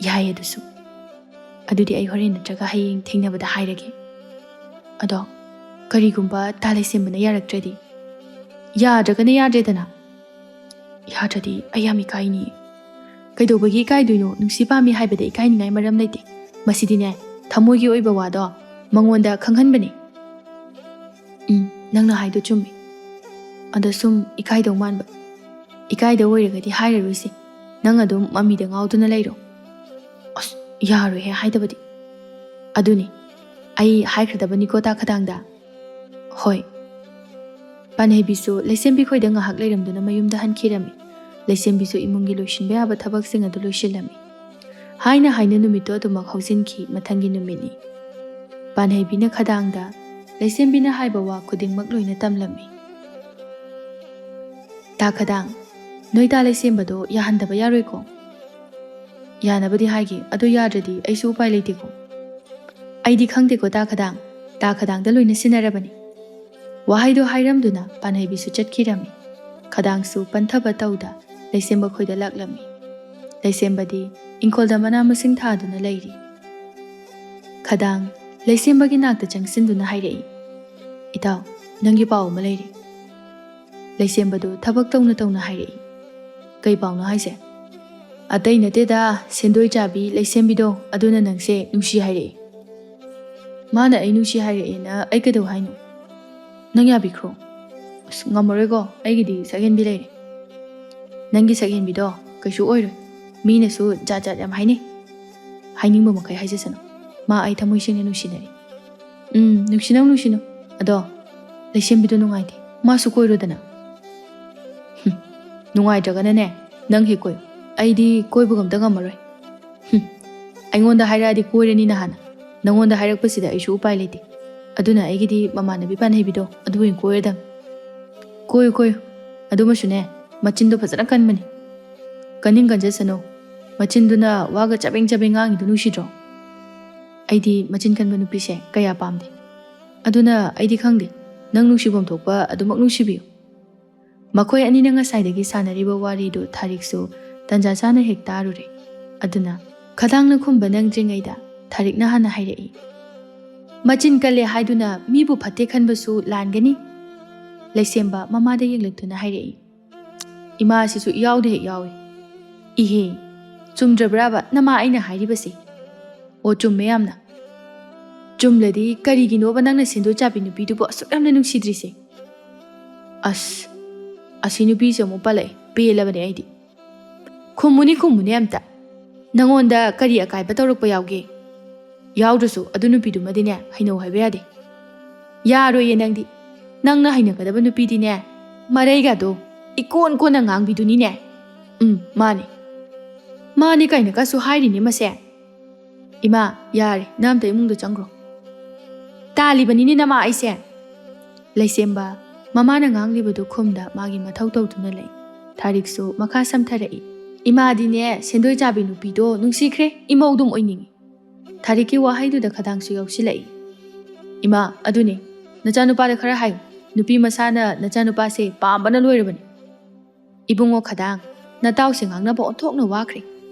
ꯌꯥꯏ ꯑꯗꯨꯁꯨ꯫ ꯑꯗꯨꯗꯤ ꯑꯩ ꯍꯣꯔꯦꯟ ꯅꯠꯇ꯭ꯔꯒ ꯍꯌꯦꯡ ꯊꯦꯡꯅꯕꯗ ꯍꯥꯏꯔꯒꯦ꯫ ꯑꯗꯣ ꯀꯔꯤꯒꯨꯝꯕ ꯇꯥ ꯂꯩꯁꯦꯝꯕꯅ ꯌꯥꯔꯛꯇ꯭ꯔꯗꯤ? ꯌꯥꯗ꯭ꯔꯒꯅ ꯌꯥꯗ꯭ꯔꯦꯗꯅ꯫ ꯌꯥꯗ꯭ꯔꯗꯤ ꯑꯩ ꯌꯥꯝ ꯏꯀꯥꯏꯅꯤ꯫ ꯀꯩꯗꯧꯕꯒꯤ ꯏꯀꯥꯏꯗꯣꯏꯅꯣ? ꯅꯨꯡꯁꯤ ꯄꯥꯝꯃꯤ ꯍꯥꯏꯕꯗ ꯏꯀꯥꯏꯅꯤꯡꯉꯥꯏ ꯃꯔꯝ ꯂꯩꯇꯦ꯫ ꯃꯁꯤꯗꯤꯅꯦ, ꯊꯃꯣꯏꯒꯤ ꯑꯣꯏꯕ ꯋꯥꯗꯣ ꯃꯉꯣꯟꯗ ꯈꯪꯍꯟꯕꯅꯦ꯫ ꯎꯝ, ꯅꯪꯅ ꯍꯥꯏꯗꯣ ꯆꯨꯝꯃꯤ꯫ ꯑꯗꯣ ꯁꯨꯝ ꯏꯀꯥꯏꯗꯧ ꯃꯥꯟꯕ꯫ ꯏꯀꯥꯏꯗꯧ ꯑꯣꯏꯔꯒꯗꯤ ꯍꯥꯏꯔꯔꯣꯏꯁꯦ꯫ ꯅꯪ ꯑꯗꯨꯝ ꯃꯃꯤꯗ ꯉꯥꯎꯗꯨꯅ ꯂꯩꯔꯣ꯫ ꯑꯁ, ꯌꯥꯔꯣꯏꯍꯦ ꯍꯥꯏꯗꯕꯗꯤ꯫ ꯑꯗꯨꯅꯤ, ꯑꯩ ꯍꯥꯏꯈ꯭ꯔꯗꯕꯅꯤꯀꯣ ꯇꯥ ꯈꯗꯥꯡꯗ꯫ ꯍꯣꯏ꯫ ꯄꯥꯟꯍꯩꯕꯤꯁꯨ ꯂꯩꯁꯦꯝꯕꯤ ꯈꯣꯏꯗ ꯉꯥꯏꯍꯥꯛ ꯂꯩꯔꯝꯗꯨꯅ ꯃꯌꯨꯝꯗ ꯍꯟꯈꯤꯔꯝꯃꯤ꯫ ꯂꯩꯁꯦꯝꯕꯤꯁꯨ ꯏꯃꯨꯡꯒꯤ ꯂꯣꯏꯁꯤꯟꯕ ꯌꯥꯕ ꯊꯕꯛꯁꯤꯡ ꯑꯗꯨ ꯂꯣꯏꯁꯤꯜꯂꯝꯃꯤ꯫ ꯍꯥꯏꯅ ꯍꯥꯏꯅ ꯅꯨꯃꯤꯠꯇꯣ ꯑꯗꯨꯃꯛ ꯍꯧꯖꯤꯟꯈꯤ꯫ ꯃꯊꯪꯒꯤ ꯅꯨꯃꯤꯠꯅꯤ꯫ ꯄꯥꯟꯍꯩꯕꯤꯅ ꯈꯗꯥꯡꯗ ꯂꯩꯁꯦꯝꯕꯤꯅ ꯍꯥꯏꯕ ꯋꯥ ꯈꯨꯗꯤꯡꯃꯛ ꯂꯣꯏꯅ ꯇꯝꯂꯝꯃꯤ꯫ "ꯇꯥ ꯈꯗꯥꯡ, ꯅꯣꯏ ꯇꯥ ꯂꯩꯁꯦꯝꯕꯗꯣ ꯌꯥꯍꯟꯗꯕ ꯌꯥꯔꯣꯏꯀꯣ?" "ꯌꯥꯅꯕꯗꯤ ꯍꯥꯏꯒꯦ, ꯑꯗꯨ ꯌꯥꯗ꯭ꯔꯗꯤ ꯑꯩꯁꯨ ꯎꯄꯥꯏ ꯂꯩꯇꯦꯀꯣ?" "ꯑꯩꯗꯤ ꯈꯪꯗꯦꯀꯣ ꯇꯥ ꯈꯗꯥꯡ, ꯇꯥ ꯈꯗꯥꯡꯗ ꯂꯣꯏꯅ ꯁꯤꯟꯅꯔꯕꯅꯤ꯫" ꯋꯥꯍꯩꯗꯣ ꯍꯥꯏꯔꯝꯗꯨꯅ ꯄꯥꯟꯍꯩꯕꯤꯁꯨ ꯆꯠꯈꯤꯔꯝꯃꯤ꯫ ꯈꯗꯥꯡꯁꯨ ꯄꯟꯊꯕ ꯇꯧꯗ ꯂꯩꯁꯦꯝꯕ ꯈꯣꯏꯗ ꯂꯥꯛꯂꯝꯃꯤ꯫ ꯂꯩꯁꯦꯝꯕꯗꯤ ꯏꯪꯈꯣꯜꯗ ꯃꯅꯥ ꯃꯁꯤꯡ ꯊꯥꯗꯨꯅ ꯂꯩꯔꯤ꯫ ꯈꯗꯥꯡ ꯂꯩꯁꯦꯝꯕꯒꯤ ꯅꯥꯛꯇ ꯆꯪꯁꯤꯟꯗꯨꯅ ꯍꯥꯏꯔꯛꯏ, "ꯏꯇꯥꯎ, ꯅꯪꯒꯤ ꯄꯥꯎ ꯑꯃ ꯂꯩꯔꯦ꯫" ꯂꯩꯁꯦꯝꯕꯗꯨ ꯊꯕꯛ ꯇꯧꯅ ꯇꯧꯅ ꯍꯥꯏꯔꯛꯏ, "ꯀꯩ ꯄꯥꯎꯅꯣ ꯍꯥꯏꯁꯦ?" "ꯑꯇꯩ ꯅꯠꯇꯦꯗ, ꯁꯦꯟꯗꯣꯏ ꯆꯥꯕꯤ ꯂꯩꯁꯦꯝꯕꯤꯗꯣ, ꯑꯗꯨꯅ ꯅꯪꯁꯦ ꯅꯨꯡꯁꯤ ꯍꯥꯏꯔꯛꯏ꯫" "ꯃꯥꯅ ꯑꯩ ꯅꯨꯡꯁꯤ ꯍꯥꯏꯔꯛꯑꯦꯅ ꯑꯩ ꯀꯩꯗꯧ ꯍꯥꯏꯅꯣ? ꯅꯪ ꯌꯥꯕꯤꯈ꯭ꯔꯣ꯫" "ꯑꯁ, ꯉꯝꯃꯔꯣꯏꯀꯣ, ꯑꯩꯒꯤꯗꯤ ꯁꯛꯍꯦꯟꯕꯤ ꯂꯩꯔꯦ꯫" "ꯅꯪꯒꯤ ꯁꯛꯍꯦꯟꯕꯤꯗꯣ ꯀꯩꯁꯨ ꯑꯣꯏꯔꯣꯏ꯫ ꯃꯤꯅꯁꯨ ꯖꯥꯠ ꯖꯥꯠ ꯌꯥꯝ ꯍꯥꯏꯅꯩ꯫ ꯍꯥꯏꯅꯤꯡꯕ ꯃꯈꯩ ꯍꯥꯏꯖꯁꯅꯨ꯫ ꯃꯥ ꯑꯩ ꯊꯃꯣꯏ ꯁꯦꯡꯅ ꯅꯨꯡꯁꯤꯅꯔꯤ꯫" "ꯎꯝ, ꯅꯨꯡꯁꯤꯅꯧ, ꯅꯨꯡꯁꯤꯅꯧ꯫ ꯑꯗꯣ ꯂꯩꯁꯦꯝꯕꯤꯗꯣ ꯅꯨꯡꯉꯥꯏꯇꯦ꯫ ꯃꯥꯁꯨ ꯀꯣꯏꯔꯣꯗꯅ꯫" "ꯍꯨꯝ, ꯅꯨꯡꯉꯥꯏꯇ꯭ꯔꯒꯅꯅꯦ, ꯅꯪ ꯍꯦꯛ ꯀꯣꯏꯌꯨ꯫ ꯑꯩꯗꯤ ꯀꯣꯏꯕꯒ ꯑꯝꯇ ꯉꯝꯃꯔꯣꯏ꯫" "ꯍꯨꯝ, ꯑꯩꯉꯣꯟꯗ ꯍꯥꯏꯔꯛꯑꯗꯤ ꯀꯣꯏꯔꯅꯤ ꯅꯍꯥꯟꯅ꯫ ꯅꯪꯉꯣꯟꯗ ꯍꯥꯏꯔꯛꯄꯁꯤꯗ ꯑꯩꯁꯨ ꯎꯄꯥꯏ ꯂꯩꯇꯦ꯫ ꯑꯗꯨꯅ ꯑꯩꯒꯤꯗꯤ ꯃꯃꯥꯟꯅꯕꯤ ꯄꯥꯟꯍꯩꯕꯤꯗꯣ ꯑꯗꯨ ꯑꯣꯏꯅ ꯀꯣꯏꯔꯗꯝ꯫" "ꯀꯣꯏꯌꯨ, ꯀꯣꯏꯌꯨ꯫ ꯑꯗꯨꯃꯁꯨꯅꯦ, ꯃꯆꯤꯟꯗꯣ ꯐꯖꯅ ꯀꯟꯕꯅꯤ꯫" "ꯀꯟꯅꯤꯡ ꯀꯟꯖꯁꯅꯨ꯫ ꯃꯆꯤꯟꯗꯨꯅ ꯋꯥꯒ ꯆꯕꯦꯡ ꯆꯕꯦꯡ ꯉꯥꯡꯉꯤꯗꯣ ꯅꯨꯡꯁꯤꯗ꯭ꯔꯣ?" "ꯑꯩꯗꯤ ꯃꯆꯤꯟ ꯀꯟꯕ ꯅꯨꯄꯤꯁꯦ ꯀꯌꯥ ꯄꯥꯝꯗꯦ꯫ ꯑꯗꯨꯅ ꯑꯩꯗꯤ ꯈꯪꯗꯦ, ꯅꯪ ꯅꯨꯡꯁꯤꯐꯝ ꯊꯣꯛꯄ ꯑꯗꯨꯃꯛ ꯅꯨꯡꯁꯤꯕꯤꯌꯨ꯫" ꯃꯈꯣꯏ ꯑꯅꯤꯅ ꯉꯁꯥꯏꯗꯒꯤ ꯁꯥꯟꯅꯔꯤꯕ ꯋꯥꯔꯤꯗꯨ ꯊꯥꯔꯤꯛꯁꯨ ꯇꯟꯖꯥ ꯆꯥꯅ ꯍꯦꯛ ꯇꯥꯔꯨꯔꯦ꯫ ꯑꯗꯨꯅ ꯈꯗꯥꯡꯅ ꯈꯨꯝꯕ ꯅꯪꯗ꯭ꯔꯤꯉꯩꯗ ꯊꯥꯔꯤꯛꯅ ꯍꯥꯟꯅ ꯍꯥꯏꯔꯛꯏ, "ꯃꯆꯤꯟ ꯀꯜꯂꯦ ꯍꯥꯏꯗꯨꯅ ꯃꯤꯕꯨ ꯐꯠꯇꯦ ꯈꯟꯕꯁꯨ ꯂꯥꯟꯒꯅꯤ꯫" ꯂꯩꯁꯦꯝꯕ ꯃꯃꯥꯗ ꯌꯦꯡꯂꯛꯇꯨꯅ ꯍꯥꯏꯔꯛꯏ, "ꯏꯃꯥꯁꯤꯁꯨ ꯏꯌꯥꯎꯗ ꯍꯦꯛ ꯌꯥꯎꯏ꯫ ꯏꯍꯦ, ꯆꯨꯝꯗ꯭ꯔꯕ꯭ꯔꯥꯕ ꯅꯃꯥ ꯑꯩꯅ ꯍꯥꯏꯔꯤꯕꯁꯦ?" "ꯑꯣ, ꯆꯨꯝꯃꯦ ꯌꯥꯝꯅ꯫ ꯆꯨꯝꯂꯗꯤ ꯀꯔꯤꯒꯤꯅꯣꯕ ꯅꯪꯅ ꯁꯦꯟꯗꯣꯏ ꯆꯥꯕꯤ ꯅꯨꯄꯤꯗꯨꯕꯨ ꯑꯁꯨꯛ ꯌꯥꯝꯅ ꯅꯨꯡꯁꯤꯗ꯭ꯔꯤꯁꯦ?" "ꯑꯁ, ꯑꯁꯤ ꯅꯨꯄꯤꯁꯦ ꯑꯃꯨꯛ ꯄꯜꯂꯛꯑꯦ꯫ ꯄꯦꯜꯂꯕꯅꯦ ꯑꯩꯗꯤ꯫" "ꯈꯨꯝꯃꯨꯅꯦ, ꯈꯨꯝꯃꯨꯅꯦ ꯑꯝꯇ꯫ ꯅꯪꯉꯣꯟꯗ ꯀꯔꯤ ꯑꯀꯥꯏꯕ ꯇꯧꯔꯛꯄ ꯌꯥꯎꯒꯦ? ꯌꯥꯎꯗ꯭ꯔꯁꯨ ꯑꯗꯨ ꯅꯨꯄꯤꯗꯨꯃꯗꯤꯅꯦ ꯍꯩꯅꯧ ꯍꯥꯏꯕ ꯌꯥꯗꯦ꯫" "ꯌꯥꯔꯣꯏꯌꯦ ꯅꯪꯗꯤ꯫ ꯅꯪꯅ ꯍꯩꯅꯒꯗꯕ ꯅꯨꯄꯤꯗꯤꯅꯦ, ꯃꯔꯩꯒꯗꯣ ꯏꯀꯣꯟ ꯀꯣꯟꯅ ꯉꯥꯡꯕꯤꯗꯨꯅꯤꯅꯦ꯫" "ꯎꯝ, ꯃꯥꯅꯦ꯫ ꯃꯥꯅꯦ ꯀꯥꯏꯅ ꯀꯁꯨ ꯍꯥꯏꯔꯤꯅꯦ ꯃꯁꯦ꯫ ꯏꯃꯥ, ꯌꯥꯔꯦ, ꯅꯪ ꯑꯝꯇ ꯏꯃꯨꯡꯗ ꯆꯪꯈ꯭ꯔꯣ꯫" "ꯇꯥꯜꯂꯤꯕꯅꯤꯅꯦ ꯅꯃꯥ ꯑꯩꯁꯦ꯫" ꯂꯩꯁꯦꯝꯕ ꯃꯃꯥꯅ ꯉꯥꯡꯂꯤꯕꯗꯨ ꯈꯨꯝꯗ ꯃꯥꯒꯤ ꯃꯊꯧ ꯇꯧꯗꯨꯅ ꯂꯩ꯫ ꯊꯥꯔꯤꯛꯁꯨ ꯃꯈꯥ ꯁꯝꯊꯔꯛꯏ, "ꯏꯃꯥꯗꯤꯅꯦ ꯁꯦꯟꯗꯣꯏ ꯆꯥꯕꯤ ꯅꯨꯄꯤꯗꯣ ꯅꯨꯡꯁꯤꯈ꯭ꯔꯦ, ꯏꯃꯧ ꯑꯗꯨꯝ ꯑꯣꯏꯅꯤꯡꯉꯤ꯫" ꯊꯥꯔꯤꯛꯀꯤ ꯋꯥꯍꯩꯗꯨꯗ ꯈꯗꯥꯡꯁꯨ ꯌꯥꯎꯁꯤꯜꯂꯛꯏ꯫ "ꯏꯃꯥ, ꯑꯗꯨꯅꯦ, ꯅꯆꯥꯅꯨꯄꯥꯗ ꯈꯔ ꯍꯥꯏꯌꯨ, ꯅꯨꯄꯤ ꯃꯁꯥꯅ ꯅꯆꯥꯅꯨꯄꯥꯁꯦ ꯄꯥꯝꯕꯅ ꯂꯣꯏꯔꯕꯅꯤ꯫" "ꯏꯕꯨꯡꯉꯣ ꯈꯗꯥꯡ, ꯅꯇꯥꯎꯁꯦ ꯉꯥꯡꯅꯕ ꯑꯣꯟꯊꯣꯛꯅ ꯋꯥꯈ꯭ꯔꯦ꯫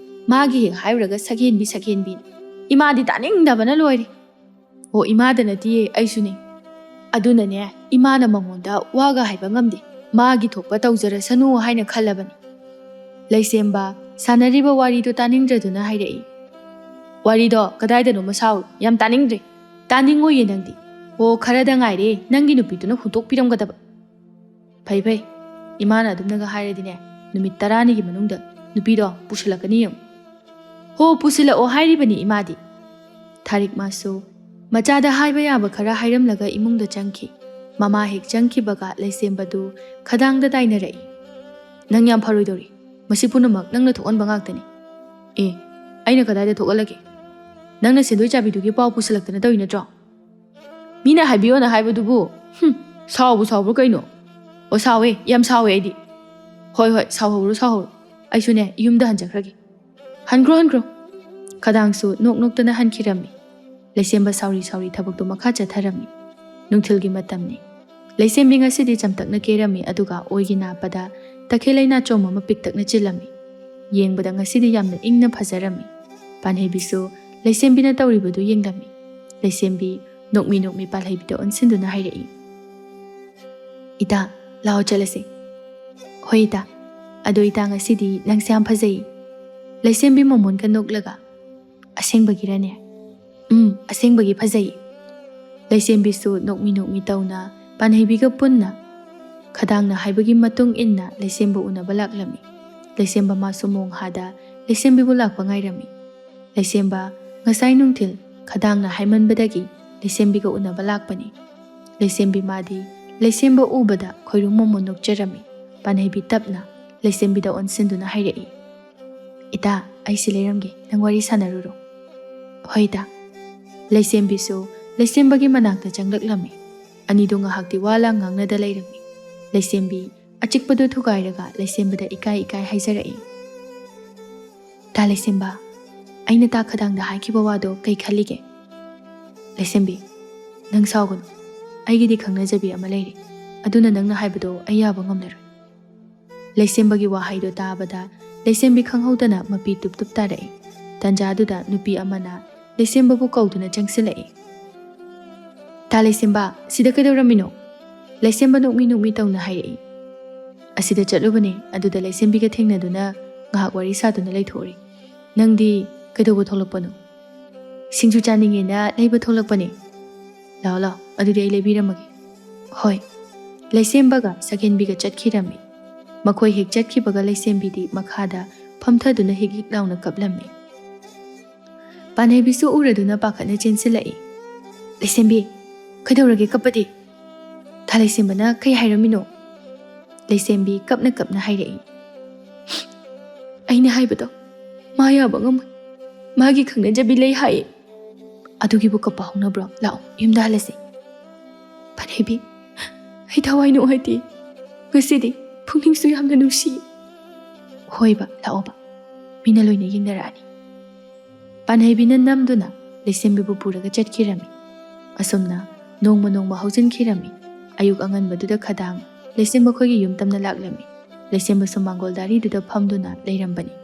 ꯃꯥꯒꯤ ꯍꯦꯛ ꯍꯥꯏꯔꯨꯔꯒ ꯁꯛꯍꯦꯟꯕꯤ, ꯁꯛꯍꯦꯟꯕꯤ꯫ ꯏꯃꯥꯗꯤ ꯇꯥꯅꯤꯡꯗꯕꯅ ꯂꯣꯏꯔꯦ꯫ ꯑꯣ, ꯏꯃꯥꯗ ꯅꯠꯇꯤꯌꯦ, ꯑꯩꯁꯨꯅꯦ꯫ ꯑꯗꯨꯅꯅꯦ, ꯏꯃꯥꯅ ꯃꯉꯣꯟꯗ ꯋꯥꯒ ꯍꯥꯏꯕ ꯉꯝꯗꯦ꯫ ꯃꯥꯒꯤ ꯊꯣꯛꯄ ꯇꯧꯖꯔꯁꯅꯨ ꯍꯥꯏꯅ ꯈꯜꯂꯕꯅꯤ꯫ ꯂꯩꯁꯦꯝꯕ ꯁꯥꯟꯅꯔꯤꯕ ꯋꯥꯔꯤꯗꯣ ꯇꯥꯅꯤꯡꯗ꯭ꯔꯗꯨꯅ ꯍꯥꯏꯔꯛꯏ꯫ "ꯋꯥꯔꯤꯗꯣ ꯀꯗꯥꯏꯗꯅꯣꯃ ꯁꯥꯎ, ꯌꯥꯝ ꯇꯥꯅꯤꯡꯗ꯭ꯔꯦ꯫ ꯇꯥꯅꯤꯡꯉꯣꯏꯌꯦ ꯅꯪꯗꯤ꯫ ꯑꯣ, ꯈꯔꯗ ꯉꯥꯏꯔꯦ ꯅꯪꯒꯤ ꯅꯨꯄꯤꯗꯨꯅ ꯍꯨꯟꯗꯣꯛꯄꯤꯔꯝꯒꯗꯕ"꯫ "ꯐꯩ ꯐꯩ, ꯏꯃꯥꯅ ꯑꯗꯨꯝꯅꯒ ꯍꯥꯏꯔꯗꯤꯅꯦ, ꯅꯨꯃꯤꯠ ꯇꯔꯥꯅꯤꯒꯤ ꯃꯅꯨꯡꯗ ꯅꯨꯄꯤꯗꯣ ꯄꯨꯁꯤꯜꯂꯛꯀꯅꯤ ꯌꯦꯡꯉꯨ"꯫ "ꯍꯣ, ꯄꯨꯁꯤꯜꯂꯛꯑꯣ ꯍꯥꯏꯔꯤꯕꯅꯤ ꯏꯃꯥꯗꯤ"꯫ ꯊꯥꯔꯤꯛ ꯃꯥꯁꯨ ꯃꯆꯥꯗ ꯍꯥꯏꯕ ꯌꯥꯕ ꯈꯔ ꯍꯥꯏꯔꯝꯂꯒ ꯏꯃꯨꯡꯗ ꯆꯪꯈꯤ꯫ ꯃꯃꯥ ꯍꯦꯛ ꯆꯪꯈꯤꯕꯒ ꯂꯩꯁꯦꯝꯕꯗꯨ ꯈꯗꯥꯡꯗ ꯇꯥꯏꯅꯔꯛꯏ꯫ "ꯅꯪ ꯌꯥꯝ ꯐꯔꯣꯏꯗꯧꯔꯤ꯫ ꯃꯁꯤ ꯄꯨꯝꯅꯃꯛ ꯅꯪꯅ ꯊꯣꯛꯍꯟꯕ ꯉꯥꯛꯇꯅꯤ"꯫ "ꯑꯦ, ꯑꯩꯅ ꯀꯗꯥꯏꯗ ꯊꯣꯛꯍꯜꯂꯒꯦ? ꯅꯪꯅ ꯁꯦꯟꯗꯣꯏ ꯆꯥꯕꯤꯗꯨꯒꯤ ꯄꯥꯎ ꯄꯨꯁꯤꯜꯂꯛꯇꯅ ꯇꯧꯔꯤ ꯅꯠꯇ꯭ꯔꯣ?" "ꯃꯤꯅ ꯍꯥꯏꯕꯤꯌꯣꯅ ꯍꯥꯏꯕꯗꯨꯕꯨ"꯫ "ꯍꯨꯝ, ꯁꯥꯎꯕꯨ ꯁꯥꯎꯕ꯭ꯔꯣ ꯀꯩꯅꯣ?" "ꯑꯣ, ꯁꯥꯎꯋꯦ, ꯌꯥꯝ ꯁꯥꯎꯋꯦ ꯑꯩꯗꯤ"꯫ "ꯍꯣꯏ ꯍꯣꯏ, ꯁꯥꯎꯍꯧꯔꯣ ꯁꯥꯎꯍꯧꯔꯣ꯫ ꯑꯩꯁꯨꯅꯦ, ꯌꯨꯝꯗ ꯍꯟꯖꯈ꯭ꯔꯒꯦ"꯫ "ꯍꯟꯈ꯭ꯔꯣ ꯍꯟꯈ꯭ꯔꯣ"꯫ ꯈꯗꯥꯡꯁꯨ ꯅꯣꯛ ꯅꯣꯛꯇꯅ ꯍꯟꯈꯤꯔꯝꯃꯤ꯫ ꯂꯩꯁꯦꯝꯕ ꯁꯥꯎꯔꯤ ꯁꯥꯎꯔꯤ ꯊꯕꯛꯇꯨ ꯃꯈꯥ ꯆꯠꯊꯔꯝꯃꯤ꯫ ꯅꯨꯡꯊꯤꯜꯒꯤ ꯃꯇꯝꯅꯤ꯫ ꯂꯩꯁꯦꯝꯕꯤ ꯉꯁꯤꯗꯤ ꯆꯝꯇꯛꯅ ꯀꯦꯔꯝꯃꯤ, ꯑꯗꯨꯒ ꯑꯣꯏꯒꯤ ꯅꯥꯞꯄꯗ ꯇꯈꯦꯜꯂꯩ ꯅꯥꯆꯣꯝ ꯑꯃ ꯄꯤꯛꯇꯛꯅ ꯆꯤꯜꯂꯝꯃꯤ꯫ ꯌꯦꯡꯕꯗ ꯉꯁꯤꯗꯤ ꯌꯥꯝꯅ ꯏꯪꯅ ꯐꯖꯔꯝꯃꯤ꯫ ꯄꯥꯟꯍꯩꯕꯤꯁꯨ ꯂꯩꯁꯦꯝꯕꯤꯅ ꯇꯧꯔꯤꯕꯗꯨ ꯌꯦꯡꯂꯝꯃꯤ꯫ ꯂꯩꯁꯦꯝꯕꯤ ꯅꯣꯛꯃꯤ ꯅꯣꯛꯃꯤ ꯄꯥꯜꯍꯩꯕꯤꯗ ꯑꯣꯟꯁꯤꯟꯗꯨꯅ ꯍꯥꯏꯔꯛꯏ, "ꯏꯇꯥ, ꯂꯥꯛꯑꯣ ꯆꯠꯂꯁꯤ"꯫ "ꯍꯣꯏ ꯏꯇꯥ꯫ ꯑꯗꯣ ꯏꯇꯥ, ꯉꯁꯤꯗꯤ ꯅꯪꯁꯦ ꯌꯥꯝ ꯐꯖꯩ"꯫ ꯂꯩꯁꯦꯝꯕꯤ ꯃꯃꯣꯟꯒ ꯅꯣꯛꯂꯒ, "ꯑꯁꯦꯡꯕꯒꯤꯔꯅꯦ?" "ꯎꯝ, ꯑꯁꯦꯡꯕꯒꯤ ꯐꯖꯩ"꯫ ꯂꯩꯁꯦꯝꯕꯤꯁꯨ ꯅꯣꯛꯃꯤ ꯅꯣꯛꯃꯤ ꯇꯧꯅ ꯄꯥꯟꯍꯩꯕꯤꯒ ꯄꯨꯟꯅ ꯈꯗꯥꯡꯅ ꯍꯥꯏꯕꯒꯤ ꯃꯇꯨꯡ ꯏꯟꯅ ꯂꯩꯁꯦꯝꯕ ꯎꯅꯕ ꯂꯥꯛꯂꯝꯃꯤ꯫ ꯂꯩꯁꯦꯝꯕ ꯃꯥꯁꯨ ꯃꯣꯡꯍꯥꯗ ꯂꯩꯁꯦꯝꯕꯤꯕꯨ ꯂꯥꯛꯄ ꯉꯥꯏꯔꯝꯃꯤ꯫ ꯂꯩꯁꯦꯝꯕ ꯉꯁꯥꯏ ꯅꯨꯡꯊꯤꯜ ꯈꯗꯥꯡꯅ ꯍꯥꯏꯃꯟꯕꯗꯒꯤ ꯂꯩꯁꯦꯝꯕꯤꯒ ꯎꯅꯕ ꯂꯥꯛꯄꯅꯤ꯫ ꯂꯩꯁꯦꯝꯕꯤ ꯃꯥꯗꯤ ꯂꯩꯁꯦꯝꯕ ꯎꯕꯗ ꯈꯣꯏꯔꯨꯝ ꯃꯣꯃꯣꯟ ꯅꯣꯛꯆꯔꯝꯃꯤ꯫ ꯄꯥꯟꯍꯩꯕꯤ ꯇꯞꯅ ꯂꯩꯁꯦꯝꯕꯤꯗ ꯑꯣꯟꯁꯤꯟꯗꯨꯅ ꯍꯥꯏꯔꯛꯏ, "ꯏꯇꯥ, ꯑꯩ ꯁꯤ ꯂꯩꯔꯝꯒꯦ, ꯅꯪ ꯋꯥꯔꯤ ꯁꯥꯟꯅꯔꯨꯔꯣ"꯫ "ꯍꯣꯏ ꯏꯇꯥ"꯫ ꯂꯩꯁꯦꯝꯕꯤꯁꯨ ꯂꯩꯁꯦꯝꯕꯒꯤ ꯃꯅꯥꯛꯇ ꯆꯪꯂꯛꯂꯝꯃꯤ꯫ ꯑꯅꯤꯗꯨ ꯉꯥꯏꯍꯥꯛꯇꯤ ꯋꯥ ꯂꯥꯡ ꯉꯥꯡꯅꯗ ꯂꯩꯔꯝꯃꯤ꯫ ꯂꯩꯁꯦꯝꯕꯤ ꯑꯆꯤꯛꯄꯗꯨ ꯊꯨꯒꯥꯏꯔꯒ ꯂꯩꯁꯦꯝꯕꯗ ꯏꯀꯥꯏ ꯏꯀꯥꯏ ꯍꯥꯏꯖꯔꯛꯏ, "ꯇꯥ ꯂꯩꯁꯦꯝꯕ, ꯑꯩꯅ ꯇꯥ ꯈꯗꯥꯡꯗ ꯍꯥꯏꯈꯤꯕ ꯋꯥꯗꯣ ꯀꯩ ꯈꯜꯂꯤꯒꯦ?" "ꯂꯩꯁꯦꯝꯕꯤ, ꯅꯪ ꯁꯥꯎꯒꯅꯨ꯫ ꯑꯩꯒꯤꯗꯤ ꯈꯪꯅꯖꯕꯤ ꯑꯃ ꯂꯩꯔꯦ꯫ ꯑꯗꯨꯅ ꯅꯪꯅ ꯍꯥꯏꯕꯗꯣ ꯑꯩ ꯌꯥꯕ ꯉꯝꯂꯔꯣꯏ"꯫ ꯂꯩꯁꯦꯝꯕꯒꯤ ꯋꯥꯍꯩꯗꯣ ꯇꯥꯕꯗ ꯂꯩꯁꯦꯝꯕꯤ ꯈꯪꯍꯧꯗꯅ ꯃꯄꯤ ꯇꯨꯞ ꯇꯨꯞ ꯇꯥꯔꯛꯏ꯫ ꯇꯟꯖꯥꯗꯨꯗ ꯅꯨꯄꯤ ꯑꯃꯅ ꯂꯩꯁꯦꯝꯕꯕꯨ ꯀꯧꯗꯨꯅ ꯆꯪꯁꯤꯜꯂꯛꯏ꯫ "ꯊꯥ ꯂꯩꯁꯦꯝꯕ, ꯁꯤꯗ ꯀꯩꯗꯧꯔꯝꯃꯤꯅꯣ?" ꯂꯩꯁꯦꯝꯕ ꯅꯣꯛꯃꯤ ꯅꯣꯛꯃꯤ ꯇꯧꯅ ꯍꯥꯏꯔꯛꯏ꯫ "ꯑꯁꯤꯗ ꯆꯠꯂꯨꯕꯅꯦ, ꯑꯗꯨꯗ ꯂꯩꯁꯦꯝꯕꯤꯒ ꯊꯦꯡꯅꯗꯨꯅ ꯉꯥꯏꯍꯥꯛ ꯋꯥꯔꯤ ꯁꯥꯗꯨꯅ ꯂꯩꯊꯣꯛꯎꯔꯦ꯫ ꯅꯪꯗꯤ ꯀꯩꯗꯧꯕ ꯊꯣꯛꯂꯛꯄꯅꯣ?" "ꯁꯤꯡꯖꯨ ꯆꯥꯅꯤꯡꯉꯦꯅ ꯂꯩꯕ ꯊꯣꯛꯂꯛꯄꯅꯦ꯫ ꯂꯥꯛꯑꯣ ꯂꯥꯛꯑꯣ, ꯑꯗꯨꯗꯤ ꯑꯩ ꯂꯩꯕꯤꯔꯝꯃꯒꯦ꯫" "ꯍꯣꯏ꯫" ꯂꯩꯁꯦꯝꯕꯒ ꯁꯛꯍꯦꯟꯕꯤꯒ ꯆꯠꯈꯤꯔꯝꯃꯤ꯫ ꯃꯈꯣꯏ ꯍꯦꯛ ꯆꯠꯈꯤꯕꯒ ꯂꯩꯁꯦꯝꯕꯤꯗꯤ ꯃꯈꯥꯗ ꯐꯝꯊꯗꯨꯅ ꯍꯤꯛ ꯍꯤꯛ ꯂꯥꯎꯅ ꯀꯞꯂꯝꯃꯤ꯫ ꯄꯥꯟꯍꯩꯕꯤꯁꯨ ꯎꯔꯗꯨꯅ ꯄꯥꯈꯠꯅ ꯆꯦꯟꯁꯤꯜꯂꯛꯏ꯫ "ꯂꯩꯁꯦꯝꯕꯤ, ꯀꯩꯗꯧꯔꯒꯦ ꯀꯞꯄꯗꯤ? ꯊꯥ ꯂꯩꯁꯦꯝꯕꯅ ꯀꯩ ꯍꯥꯏꯔꯝꯃꯤꯅꯣ?" ꯂꯩꯁꯦꯝꯕꯤ ꯀꯞꯅ ꯀꯞꯅ ꯍꯥꯏꯔꯛꯏ꯫ "ꯑꯩꯅ ꯍꯥꯏꯕꯗꯣ ꯃꯥ ꯌꯥꯕ ꯉꯝꯃꯣꯏ꯫ ꯃꯥꯒꯤ ꯈꯪꯅꯖꯕꯤ ꯂꯩ ꯍꯥꯏꯌꯦ꯫" "ꯑꯗꯨꯒꯤꯕꯨ ꯀꯞꯄ ꯍꯧꯅꯕ꯭ꯔꯣ? ꯂꯥꯛꯑꯣ, ꯌꯨꯝꯗ ꯍꯜꯂꯁꯤ꯫" "ꯄꯥꯟꯍꯩꯕꯤ, ꯑꯩ ꯊꯋꯥꯏ ꯅꯨꯡꯉꯥꯏꯇꯦ꯫ ꯉꯁꯤꯗꯤ ꯄꯨꯛꯅꯤꯡꯁꯨ ꯌꯥꯝꯅ ꯅꯨꯡꯁꯤ꯫" "ꯍꯣꯏꯕ, ꯂꯥꯛꯑꯣꯕ, ꯃꯤꯅ ꯂꯣꯏꯅ ꯌꯦꯡꯅꯔꯛꯑꯅꯤ꯫" ꯄꯥꯟꯍꯩꯕꯤꯅ ꯅꯝꯗꯨꯅ ꯂꯩꯁꯦꯝꯕꯤꯕꯨ ꯄꯨꯔꯒ ꯆꯠꯈꯤꯔꯝꯃꯤ꯫ ꯑꯁꯨꯝꯅ ꯅꯣꯡꯃ ꯅꯣꯡꯃ ꯍꯧꯖꯤꯟꯈꯤꯔꯝꯃꯤ꯫ ꯑꯌꯨꯛ ꯑꯉꯟꯕꯗꯨꯗ ꯈꯗꯥꯡ ꯂꯩꯁꯦꯝꯕ ꯈꯣꯏꯒꯤ ꯌꯨꯝ ꯇꯝꯅ ꯂꯥꯛꯂꯝꯃꯤ꯫ ꯂꯩꯁꯦꯝꯕꯁꯨ ꯃꯥꯡꯒꯣꯜ ꯗꯥꯔꯤꯗꯨꯗ ꯐꯝꯗꯨꯅ ꯂꯩꯔꯝꯕꯅꯤ꯫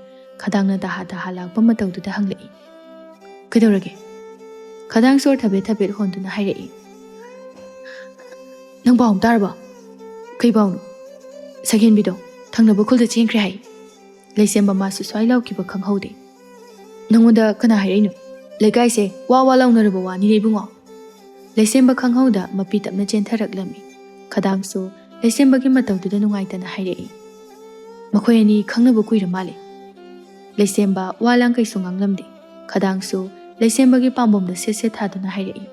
ꯈꯗꯥꯡꯅ ꯇꯍꯥ ꯇꯍꯥ ꯂꯥꯛꯄ ꯃꯇꯧꯗꯨꯗ ꯍꯪꯂꯛꯏ꯫ "ꯀꯩꯗꯧꯔꯒꯦ?" ꯈꯗꯥꯡ ꯁꯣꯔ ꯊꯕꯦꯠ ꯊꯕꯦꯠ ꯍꯣꯟꯗꯨꯅ ꯍꯥꯏꯔꯛꯏ꯫ "ꯅꯪ ꯄꯥꯎ ꯑꯃ ꯇꯥꯔꯕꯣ?" "ꯀꯩ ꯄꯥꯎꯅꯣ?" "ꯁꯛꯍꯦꯟꯕꯤꯗꯣ ꯊꯪꯅꯕ ꯈꯨꯜꯗ ꯆꯦꯟꯈ꯭ꯔꯦ ꯍꯥꯏ꯫" ꯂꯩꯁꯦꯝꯕ ꯃꯥꯁꯨ ꯁ꯭ꯋꯥꯏ ꯂꯥꯎꯈꯤꯕ ꯈꯪꯍꯧꯗꯦ꯫ "ꯅꯪꯉꯣꯟꯗ ꯀꯅꯥ ꯍꯥꯏꯔꯛꯏꯅꯣ? ꯂꯩꯀꯥꯏꯁꯦ ꯋꯥ ꯋꯥ ꯂꯥꯎꯅꯔꯕ ꯋꯥꯅꯤꯅꯦ ꯏꯕꯨꯡꯉꯣ꯫" ꯂꯩꯁꯦꯝꯕ ꯈꯪꯍꯧꯗ ꯃꯄꯤ ꯇꯞꯅ ꯆꯦꯟꯊꯔꯛꯂꯝꯃꯤ꯫ ꯈꯗꯥꯡꯁꯨ ꯂꯩꯁꯦꯝꯕꯒꯤ ꯃꯇꯧꯗꯨꯗ ꯅꯨꯡꯉꯥꯏꯇꯅ ꯍꯥꯏꯔꯛꯏ꯫ "ꯃꯈꯣꯏ ꯑꯅꯤ ꯈꯪꯅꯕ ꯀꯨꯏꯔ ꯃꯥꯜꯂꯦ꯫" ꯂꯩꯁꯦꯝꯕ ꯋꯥ ꯂꯥꯡ ꯀꯩꯁꯨ ꯉꯥꯡꯂꯝꯗꯦ꯫ ꯈꯗꯥꯡꯁꯨ ꯂꯩꯁꯦꯝꯕꯒꯤ ꯄꯥꯝꯕꯣꯝꯗ ꯁꯦꯠ ꯁꯦꯠ ꯊꯥꯗꯨꯅ ꯍꯥꯏꯔꯛꯏ꯫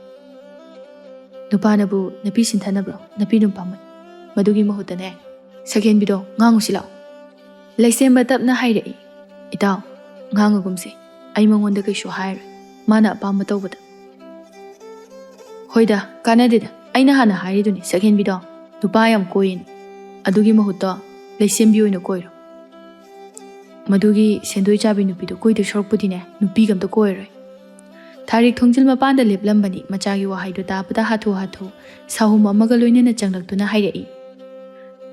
"ꯅꯨꯄꯥꯅꯕꯨ ꯅꯨꯄꯤ ꯁꯤꯟꯊꯅꯕ꯭ꯔꯣ? ꯅꯨꯄꯤ ꯑꯗꯨꯝ ꯄꯥꯝꯃꯣꯏ꯫ ꯃꯗꯨꯒꯤ ꯃꯍꯨꯠꯇꯅꯦ, ꯁꯛꯍꯦꯟꯕꯤꯗꯣ ꯉꯥꯡꯉꯨꯁꯤ ꯂꯥꯛꯑꯣ꯫" ꯂꯩꯁꯦꯝꯕ ꯇꯞꯅ ꯍꯥꯏꯔꯛꯏ꯫ "ꯏꯇꯥꯎ, ꯉꯥꯡꯉꯒꯨꯝꯁꯦ꯫ ꯑꯩ ꯃꯉꯣꯟꯗ ꯀꯩꯁꯨ ꯍꯥꯏꯔꯣꯏ꯫ ꯃꯥꯅ ꯑꯄꯥꯝꯕ ꯇꯧꯕꯗ꯫" "ꯍꯣꯏꯗ, ꯀꯥꯟꯅꯗꯦꯗ꯫ ꯑꯩꯅ ꯍꯥꯟꯅ ꯍꯥꯏꯔꯤꯗꯨꯅꯤ, ꯁꯛꯍꯦꯟꯕꯤꯗꯣ ꯅꯨꯄꯥ ꯌꯥꯝ ꯀꯣꯏꯌꯦꯅ꯫ ꯑꯗꯨꯒꯤ ꯃꯍꯨꯠꯇꯣ ꯂꯩꯁꯦꯝꯕꯤ ꯑꯣꯏꯅ ꯀꯣꯏꯔꯣ꯫ ꯃꯗꯨꯒꯤ ꯁꯦꯟꯗꯣꯏ ꯆꯥꯕꯤ ꯅꯨꯄꯤꯗꯣ ꯀꯣꯏꯗꯣꯏ ꯁꯔꯨꯛꯄꯨꯗꯤꯅꯦ, ꯅꯨꯄꯤꯒ ꯑꯝꯇ ꯀꯣꯏꯔꯣꯏ꯫" ꯊꯥꯔꯤꯛ ꯊꯣꯡꯖꯤꯜ ꯃꯄꯥꯟꯗ ꯂꯦꯞꯂꯝꯕꯅꯤ꯫ ꯃꯆꯥꯒꯤ ꯋꯥꯍꯩꯗꯨ ꯇꯥꯕꯗ ꯍꯥꯊꯨ ꯍꯥꯊꯨ ꯁꯥꯍꯨꯝ ꯑꯃꯒ ꯂꯣꯏꯅꯅ ꯆꯪꯂꯛꯇꯨꯅ ꯍꯥꯏꯔꯛꯏ꯫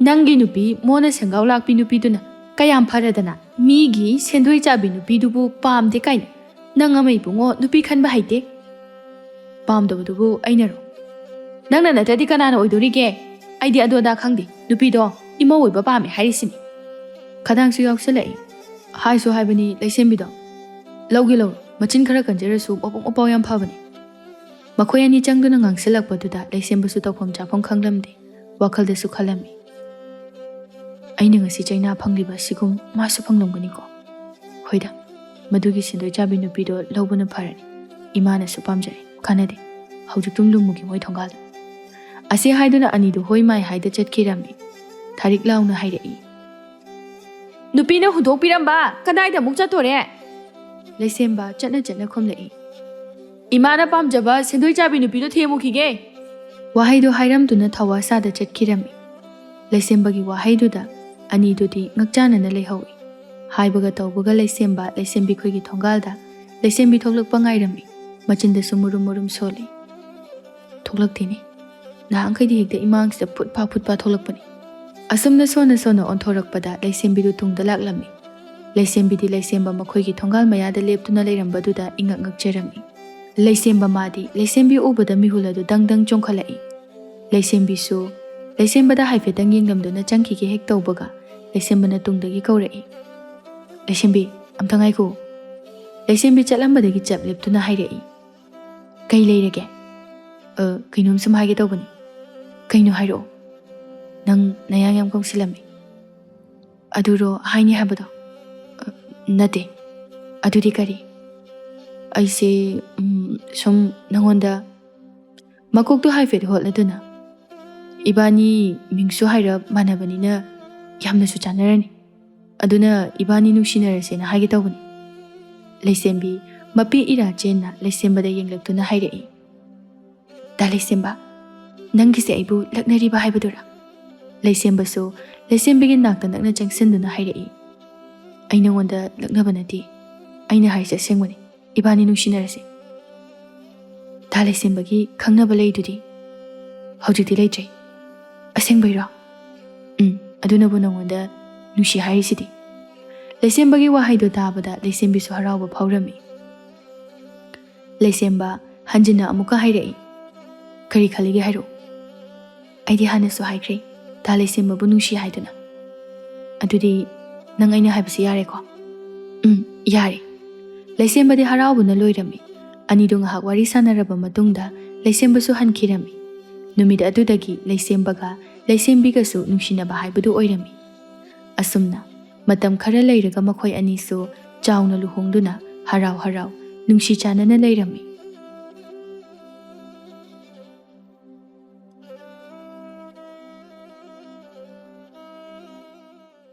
"ꯅꯪꯒꯤ ꯅꯨꯄꯤ ꯃꯣꯟꯅ ꯁꯦꯡꯒꯥꯎ ꯂꯥꯛꯄꯤ ꯅꯨꯄꯤꯗꯨꯅ ꯀꯌꯥꯝ ꯐꯔꯗꯅ, ꯃꯤꯒꯤ ꯁꯦꯟꯗꯣꯏ ꯆꯥꯕꯤ ꯅꯨꯄꯤꯗꯨꯕꯨ ꯄꯥꯝꯗꯦ ꯀꯥꯏꯅ "ꯅꯪ ꯑꯃ ꯏꯕꯨꯡꯉꯣ, ꯅꯨꯄꯤ ꯈꯟꯕ ꯍꯩꯇꯦ꯫ ꯄꯥꯝꯗꯕꯗꯨꯕꯨ ꯑꯩꯅꯔꯣ? ꯅꯪꯅ ꯅꯠꯇ꯭ꯔꯗꯤ ꯀꯅꯥꯅ ꯑꯣꯏꯗꯣꯔꯤꯒꯦ? ꯑꯩꯗꯤ ꯑꯗꯨ ꯑꯗꯥ ꯈꯪꯗꯦ꯫ ꯅꯨꯄꯤꯗꯣ ꯏꯃꯧ ꯑꯣꯏꯕ ꯄꯥꯝꯃꯦ ꯍꯥꯏꯔꯤꯁꯤꯅꯤ꯫" ꯈꯗꯥꯡꯁꯨ ꯌꯥꯎꯁꯜꯂꯛꯏ꯫ ꯍꯥꯏꯁꯨ ꯍꯥꯏꯕꯅꯤ ꯂꯩꯁꯦꯝꯕꯤꯗꯣ꯫ ꯂꯧꯒꯦ ꯂꯧꯔꯣ, ꯃꯆꯤꯟ ꯈꯔ ꯀꯟꯖꯔꯁꯨ ꯃꯕꯨꯛ ꯃꯄꯥꯎ ꯌꯥꯝ ꯐꯕꯅꯤ꯫ ꯃꯈꯣꯏ ꯑꯅꯤ ꯆꯪꯗꯨꯅ ꯉꯥꯡꯁꯤꯜꯂꯛꯄꯗꯨꯗ ꯂꯩꯁꯦꯝꯕꯁꯨ ꯇꯧꯐꯝ ꯆꯥꯐꯝ ꯈꯪꯂꯝꯗꯦ꯫ ꯋꯥꯈꯜꯗꯁꯨ ꯈꯜꯂꯝꯃꯤ, "ꯑꯩꯅ ꯉꯁꯤ ꯆꯩꯅꯥ ꯐꯪꯂꯤꯕ ꯑꯁꯤꯒꯨꯝ ꯃꯥꯁꯨ ꯐꯪꯂꯝꯒꯅꯤꯀꯣ꯫ ꯍꯣꯏꯗ, ꯃꯗꯨꯒꯤ ꯁꯦꯟꯗꯣꯏ ꯆꯥꯕꯤ ꯅꯨꯄꯤꯗꯣ ꯂꯧꯕꯅ ꯐꯔꯅꯤ꯫ ꯏꯃꯥꯅꯁꯨ ꯄꯥꯝꯖꯔꯦ꯫ ꯀꯥꯟꯅꯗꯦ꯫ ꯍꯧꯖꯤꯛꯇꯨꯝ ꯂꯨꯝꯃꯨꯒꯦ ꯃꯣꯏ ꯊꯣꯡꯒꯥꯜꯗ꯫" ꯑꯁꯤ ꯍꯥꯏꯗꯨꯅ ꯑꯅꯤꯗꯨ ꯍꯣꯏ ꯃꯥꯏ ꯍꯥꯏꯗ ꯆꯠꯈꯤꯔꯝꯃꯤ꯫ ꯊꯥꯔꯤꯛ ꯂꯥꯎꯅ ꯍꯥꯏꯔꯛꯏ, "ꯅꯨꯄꯤꯅ ꯍꯨꯟꯗꯣꯛꯄꯤꯔꯝꯕ ꯀꯗꯥꯏꯗ ꯑꯃꯨꯛ ꯆꯠꯇꯣꯔꯦ?" ꯂꯩꯁꯦꯝꯕ ꯆꯠꯅ ꯆꯠꯅ ꯈꯨꯝꯂꯛꯏ, "ꯏꯃꯥꯅ ꯄꯥꯝꯖꯕ ꯁꯦꯟꯗꯣꯏ ꯆꯥꯕꯤ ꯅꯨꯄꯤꯗꯣ ꯊꯦꯝꯃꯨꯈꯤꯒꯦ꯫" ꯋꯥꯍꯩꯗꯨ ꯍꯥꯏꯔꯝꯗꯨꯅ ꯊꯋꯥ ꯁꯥꯗ ꯆꯠꯈꯤꯔꯝꯃꯤ꯫ ꯂꯩꯁꯦꯝꯕꯒꯤ ꯋꯥꯍꯩꯗꯨꯗ ꯑꯅꯤꯗꯨꯗꯤ ꯉꯛꯆꯥꯅꯅ ꯂꯩꯍꯧꯏ꯫ ꯍꯥꯏꯕꯒ ꯇꯧꯕꯒ ꯂꯩꯁꯦꯝꯕ ꯂꯩꯁꯦꯝꯕꯤ ꯈꯣꯏꯒꯤ ꯊꯣꯡꯒꯥꯜꯗ ꯂꯩꯁꯦꯝꯕꯤ ꯊꯣꯛꯂꯛꯄ ꯉꯥꯏꯔꯝꯃꯤ꯫ ꯃꯆꯤꯟꯗꯁꯨ ꯃꯨꯔꯨꯝ ꯃꯨꯔꯨꯝ ꯁꯣꯜꯂꯤ꯫ ꯊꯣꯛꯂꯛꯇꯦꯅꯦ꯫ ꯅꯍꯥꯟꯈꯩꯗꯤ ꯍꯦꯛꯇ ꯏꯃꯥꯡꯁꯤꯗ ꯐꯨꯠ ꯐꯥ ꯐꯨꯠ ꯐꯥ ꯊꯣꯛꯂꯛꯄꯅꯤ꯫ ꯑꯁꯨꯝꯅ ꯁꯣꯟꯅ ꯁꯣꯟꯅ ꯑꯣꯟꯊꯣꯔꯛꯄꯗ ꯂꯩꯁꯦꯝꯕꯤꯗꯨ ꯇꯨꯡꯗ ꯂꯥꯛꯂꯝꯃꯤ꯫ ꯂꯩꯁꯦꯝꯕꯤꯗꯤ ꯂꯩꯁꯦꯝꯕ ꯃꯈꯣꯏꯒꯤ ꯊꯣꯡꯒꯥꯜ ꯃꯌꯥꯗ ꯂꯦꯞꯇꯨꯅ ꯂꯩꯔꯝꯕꯗꯨꯗ ꯏꯉꯛ ꯉꯛꯆꯔꯝꯃꯤ꯫ ꯂꯩꯁꯦꯝꯕ ꯃꯥꯗꯤ ꯂꯩꯁꯦꯝꯕꯤ ꯎꯕꯗ ꯃꯤꯍꯨꯜ ꯑꯗꯨ ꯗꯪ ꯗꯪ ꯆꯣꯡꯈꯠꯂꯛꯏ꯫ ꯂꯩꯁꯦꯝꯕꯤꯁꯨ ꯂꯩꯁꯦꯝꯕꯗ ꯍꯥꯏꯐꯦꯠꯇꯪ ꯌꯦꯡꯂꯝꯗꯨꯅ ꯆꯪꯈꯤꯒꯦ ꯍꯦꯛ ꯇꯧꯕꯒ ꯂꯩꯁꯦꯝꯕꯅ ꯇꯨꯡꯗꯒꯤ ꯀꯧꯔꯛꯏ, "ꯂꯩꯁꯦꯝꯕꯤ, ꯑꯝꯇ ꯉꯥꯏꯈꯣ꯫" ꯂꯩꯁꯦꯝꯕꯤ ꯆꯠꯂꯝꯕꯗꯒꯤ ꯆꯞ ꯂꯦꯞꯇꯨꯅ ꯍꯥꯏꯔꯛꯏ, "ꯀꯩ ꯂꯩꯔꯒꯦ?" "ꯑ, ꯀꯩꯅꯣꯝ ꯁꯨꯝ ꯍꯥꯏꯒꯦ ꯇꯧꯕꯅꯤ꯫" "ꯀꯩꯅꯣ ꯍꯥꯏꯔꯛꯑꯣ꯫" "ꯅꯪ ꯅꯌꯥꯡ ꯌꯥꯝ ꯀꯪꯁꯤꯜꯂꯝꯃꯤ꯫" "ꯑꯗꯨꯔꯣ ꯍꯥꯏꯅꯤ ꯍꯥꯏꯕꯗꯣ?" "ꯑ, ꯅꯠꯇꯦ꯫" "ꯑꯗꯨꯗꯤ ꯀꯔꯤ?" "ꯑꯩꯁꯦ, ꯎꯝ, ꯁꯨꯝ ꯅꯉꯣꯟꯗ ꯃꯀꯣꯛꯇꯣ ꯍꯥꯏꯐꯦꯠ ꯍꯣꯠꯂꯗꯨꯅ, ꯏꯕꯥꯅꯤ ꯃꯤꯡꯁꯨ ꯍꯥꯏꯔꯞ ꯃꯥꯟꯅꯕꯅꯤꯅ ꯌꯥꯝꯅꯁꯨ ꯆꯥꯟꯅꯔꯅꯤ꯫ ꯑꯗꯨꯅ ꯏꯕꯥꯅꯤ ꯅꯨꯡꯁꯤꯅꯔꯁꯦꯅ ꯍꯥꯏꯒꯦ ꯇꯧꯕꯅꯤ꯫" ꯂꯩꯁꯦꯝꯕꯤ ꯃꯄꯤ ꯏꯔꯥ ꯆꯦꯟꯅ ꯂꯩꯁꯦꯝꯕꯗ ꯌꯦꯡꯂꯛꯇꯨꯅ ꯍꯥꯏꯔꯛꯏ, "ꯗꯥ ꯂꯩꯁꯦꯝꯕ, ꯅꯪꯒꯤꯁꯦ ꯑꯩꯕꯨ ꯂꯛꯅꯔꯤꯕ ꯍꯥꯏꯕꯗꯨꯔꯥ?" ꯂꯩꯁꯦꯝꯕꯁꯨ ꯂꯩꯁꯦꯝꯕꯤꯒꯤ ꯅꯥꯛꯇ ꯅꯛꯅ ꯆꯪꯁꯤꯟꯗꯨꯅ ꯍꯥꯏꯔꯛꯏ, "ꯑꯩ ꯅꯉꯣꯟꯗ ꯂꯛꯅꯕ ꯅꯠꯇꯦ꯫ ꯑꯩꯅ ꯍꯥꯏꯔꯤꯁꯦ ꯑꯁꯦꯡꯕꯅꯤ꯫ ꯏꯕꯥꯅꯤ ꯅꯨꯡꯁꯤꯅꯔꯁꯦ꯫" "ꯗꯥ ꯂꯩꯁꯦꯝꯕꯒꯤ ꯈꯪꯅꯕ ꯂꯩꯗꯨꯗꯤ? ꯍꯧꯖꯤꯛꯇꯤ ꯂꯩꯇ꯭ꯔꯦ꯫" "ꯑꯁꯦꯡꯕꯩꯔꯣ?" "ꯎꯝ, ꯑꯗꯨꯅꯕꯨ ꯅꯉꯣꯟꯗ ꯅꯨꯡꯁꯤ ꯍꯥꯏꯔꯤꯁꯤꯗꯤ꯫" ꯂꯩꯁꯦꯝꯕꯒꯤ ꯋꯥꯍꯩꯗꯣ ꯇꯥꯕꯗ ꯂꯩꯁꯦꯝꯕꯤꯁꯨ ꯍꯔꯥꯎꯕ ꯐꯥꯎꯔꯝꯃꯤ꯫ ꯂꯩꯁꯦꯝꯕ ꯍꯟꯖꯤꯟꯅ ꯑꯃꯨꯛꯀ ꯍꯥꯏꯔꯛꯏ꯫ "ꯀꯔꯤ ꯈꯜꯂꯤꯒꯦ ꯍꯥꯏꯔꯛꯎ꯫ ꯑꯩꯗꯤ ꯍꯥꯟꯅꯁꯨ ꯍꯥꯏꯈ꯭ꯔꯦ, ꯇꯥ ꯂꯩꯁꯦꯝꯕꯕꯨ ꯅꯨꯡꯁꯤ ꯍꯥꯏꯗꯨꯅ꯫ ꯑꯗꯨꯗꯤ ꯅꯪ ꯑꯩꯅ ꯍꯥꯏꯕꯁꯤ ꯌꯥꯔꯦꯀꯣ?" "ꯎꯝ, ꯌꯥꯔꯦ꯫" ꯂꯩꯁꯦꯝꯕꯗꯤ ꯍꯔꯥꯎꯕꯅ ꯂꯣꯏꯔꯝꯃꯤ꯫ ꯑꯅꯤꯗꯨ ꯉꯥꯏꯍꯥꯛ ꯋꯥꯔꯤ ꯁꯥꯟꯅꯔꯕ ꯃꯇꯨꯡꯗ ꯂꯩꯁꯦꯝꯕꯁꯨ ꯍꯟꯈꯤꯔꯝꯃꯤ꯫ ꯅꯨꯃꯤꯠ ꯑꯗꯨꯗꯒꯤ ꯂꯩꯁꯦꯝꯕꯒ ꯂꯩꯁꯦꯝꯕꯤꯒꯁꯨ ꯅꯨꯡꯁꯤꯅꯕ ꯍꯥꯏꯕꯗꯨ ꯑꯣꯏꯔꯝꯃꯤ꯫ ꯑꯁꯨꯝꯅ ꯃꯇꯝ ꯈꯔ ꯂꯩꯔꯒ ꯃꯈꯣꯏ ꯑꯅꯤꯁꯨ ꯆꯥꯎꯅ ꯂꯨꯍꯣꯡꯗꯨꯅ ꯍꯔꯥꯎ ꯍꯔꯥꯎ ꯅꯨꯡꯁꯤ ꯆꯥꯟꯅꯅ ꯂꯩꯔꯝꯃꯤ꯫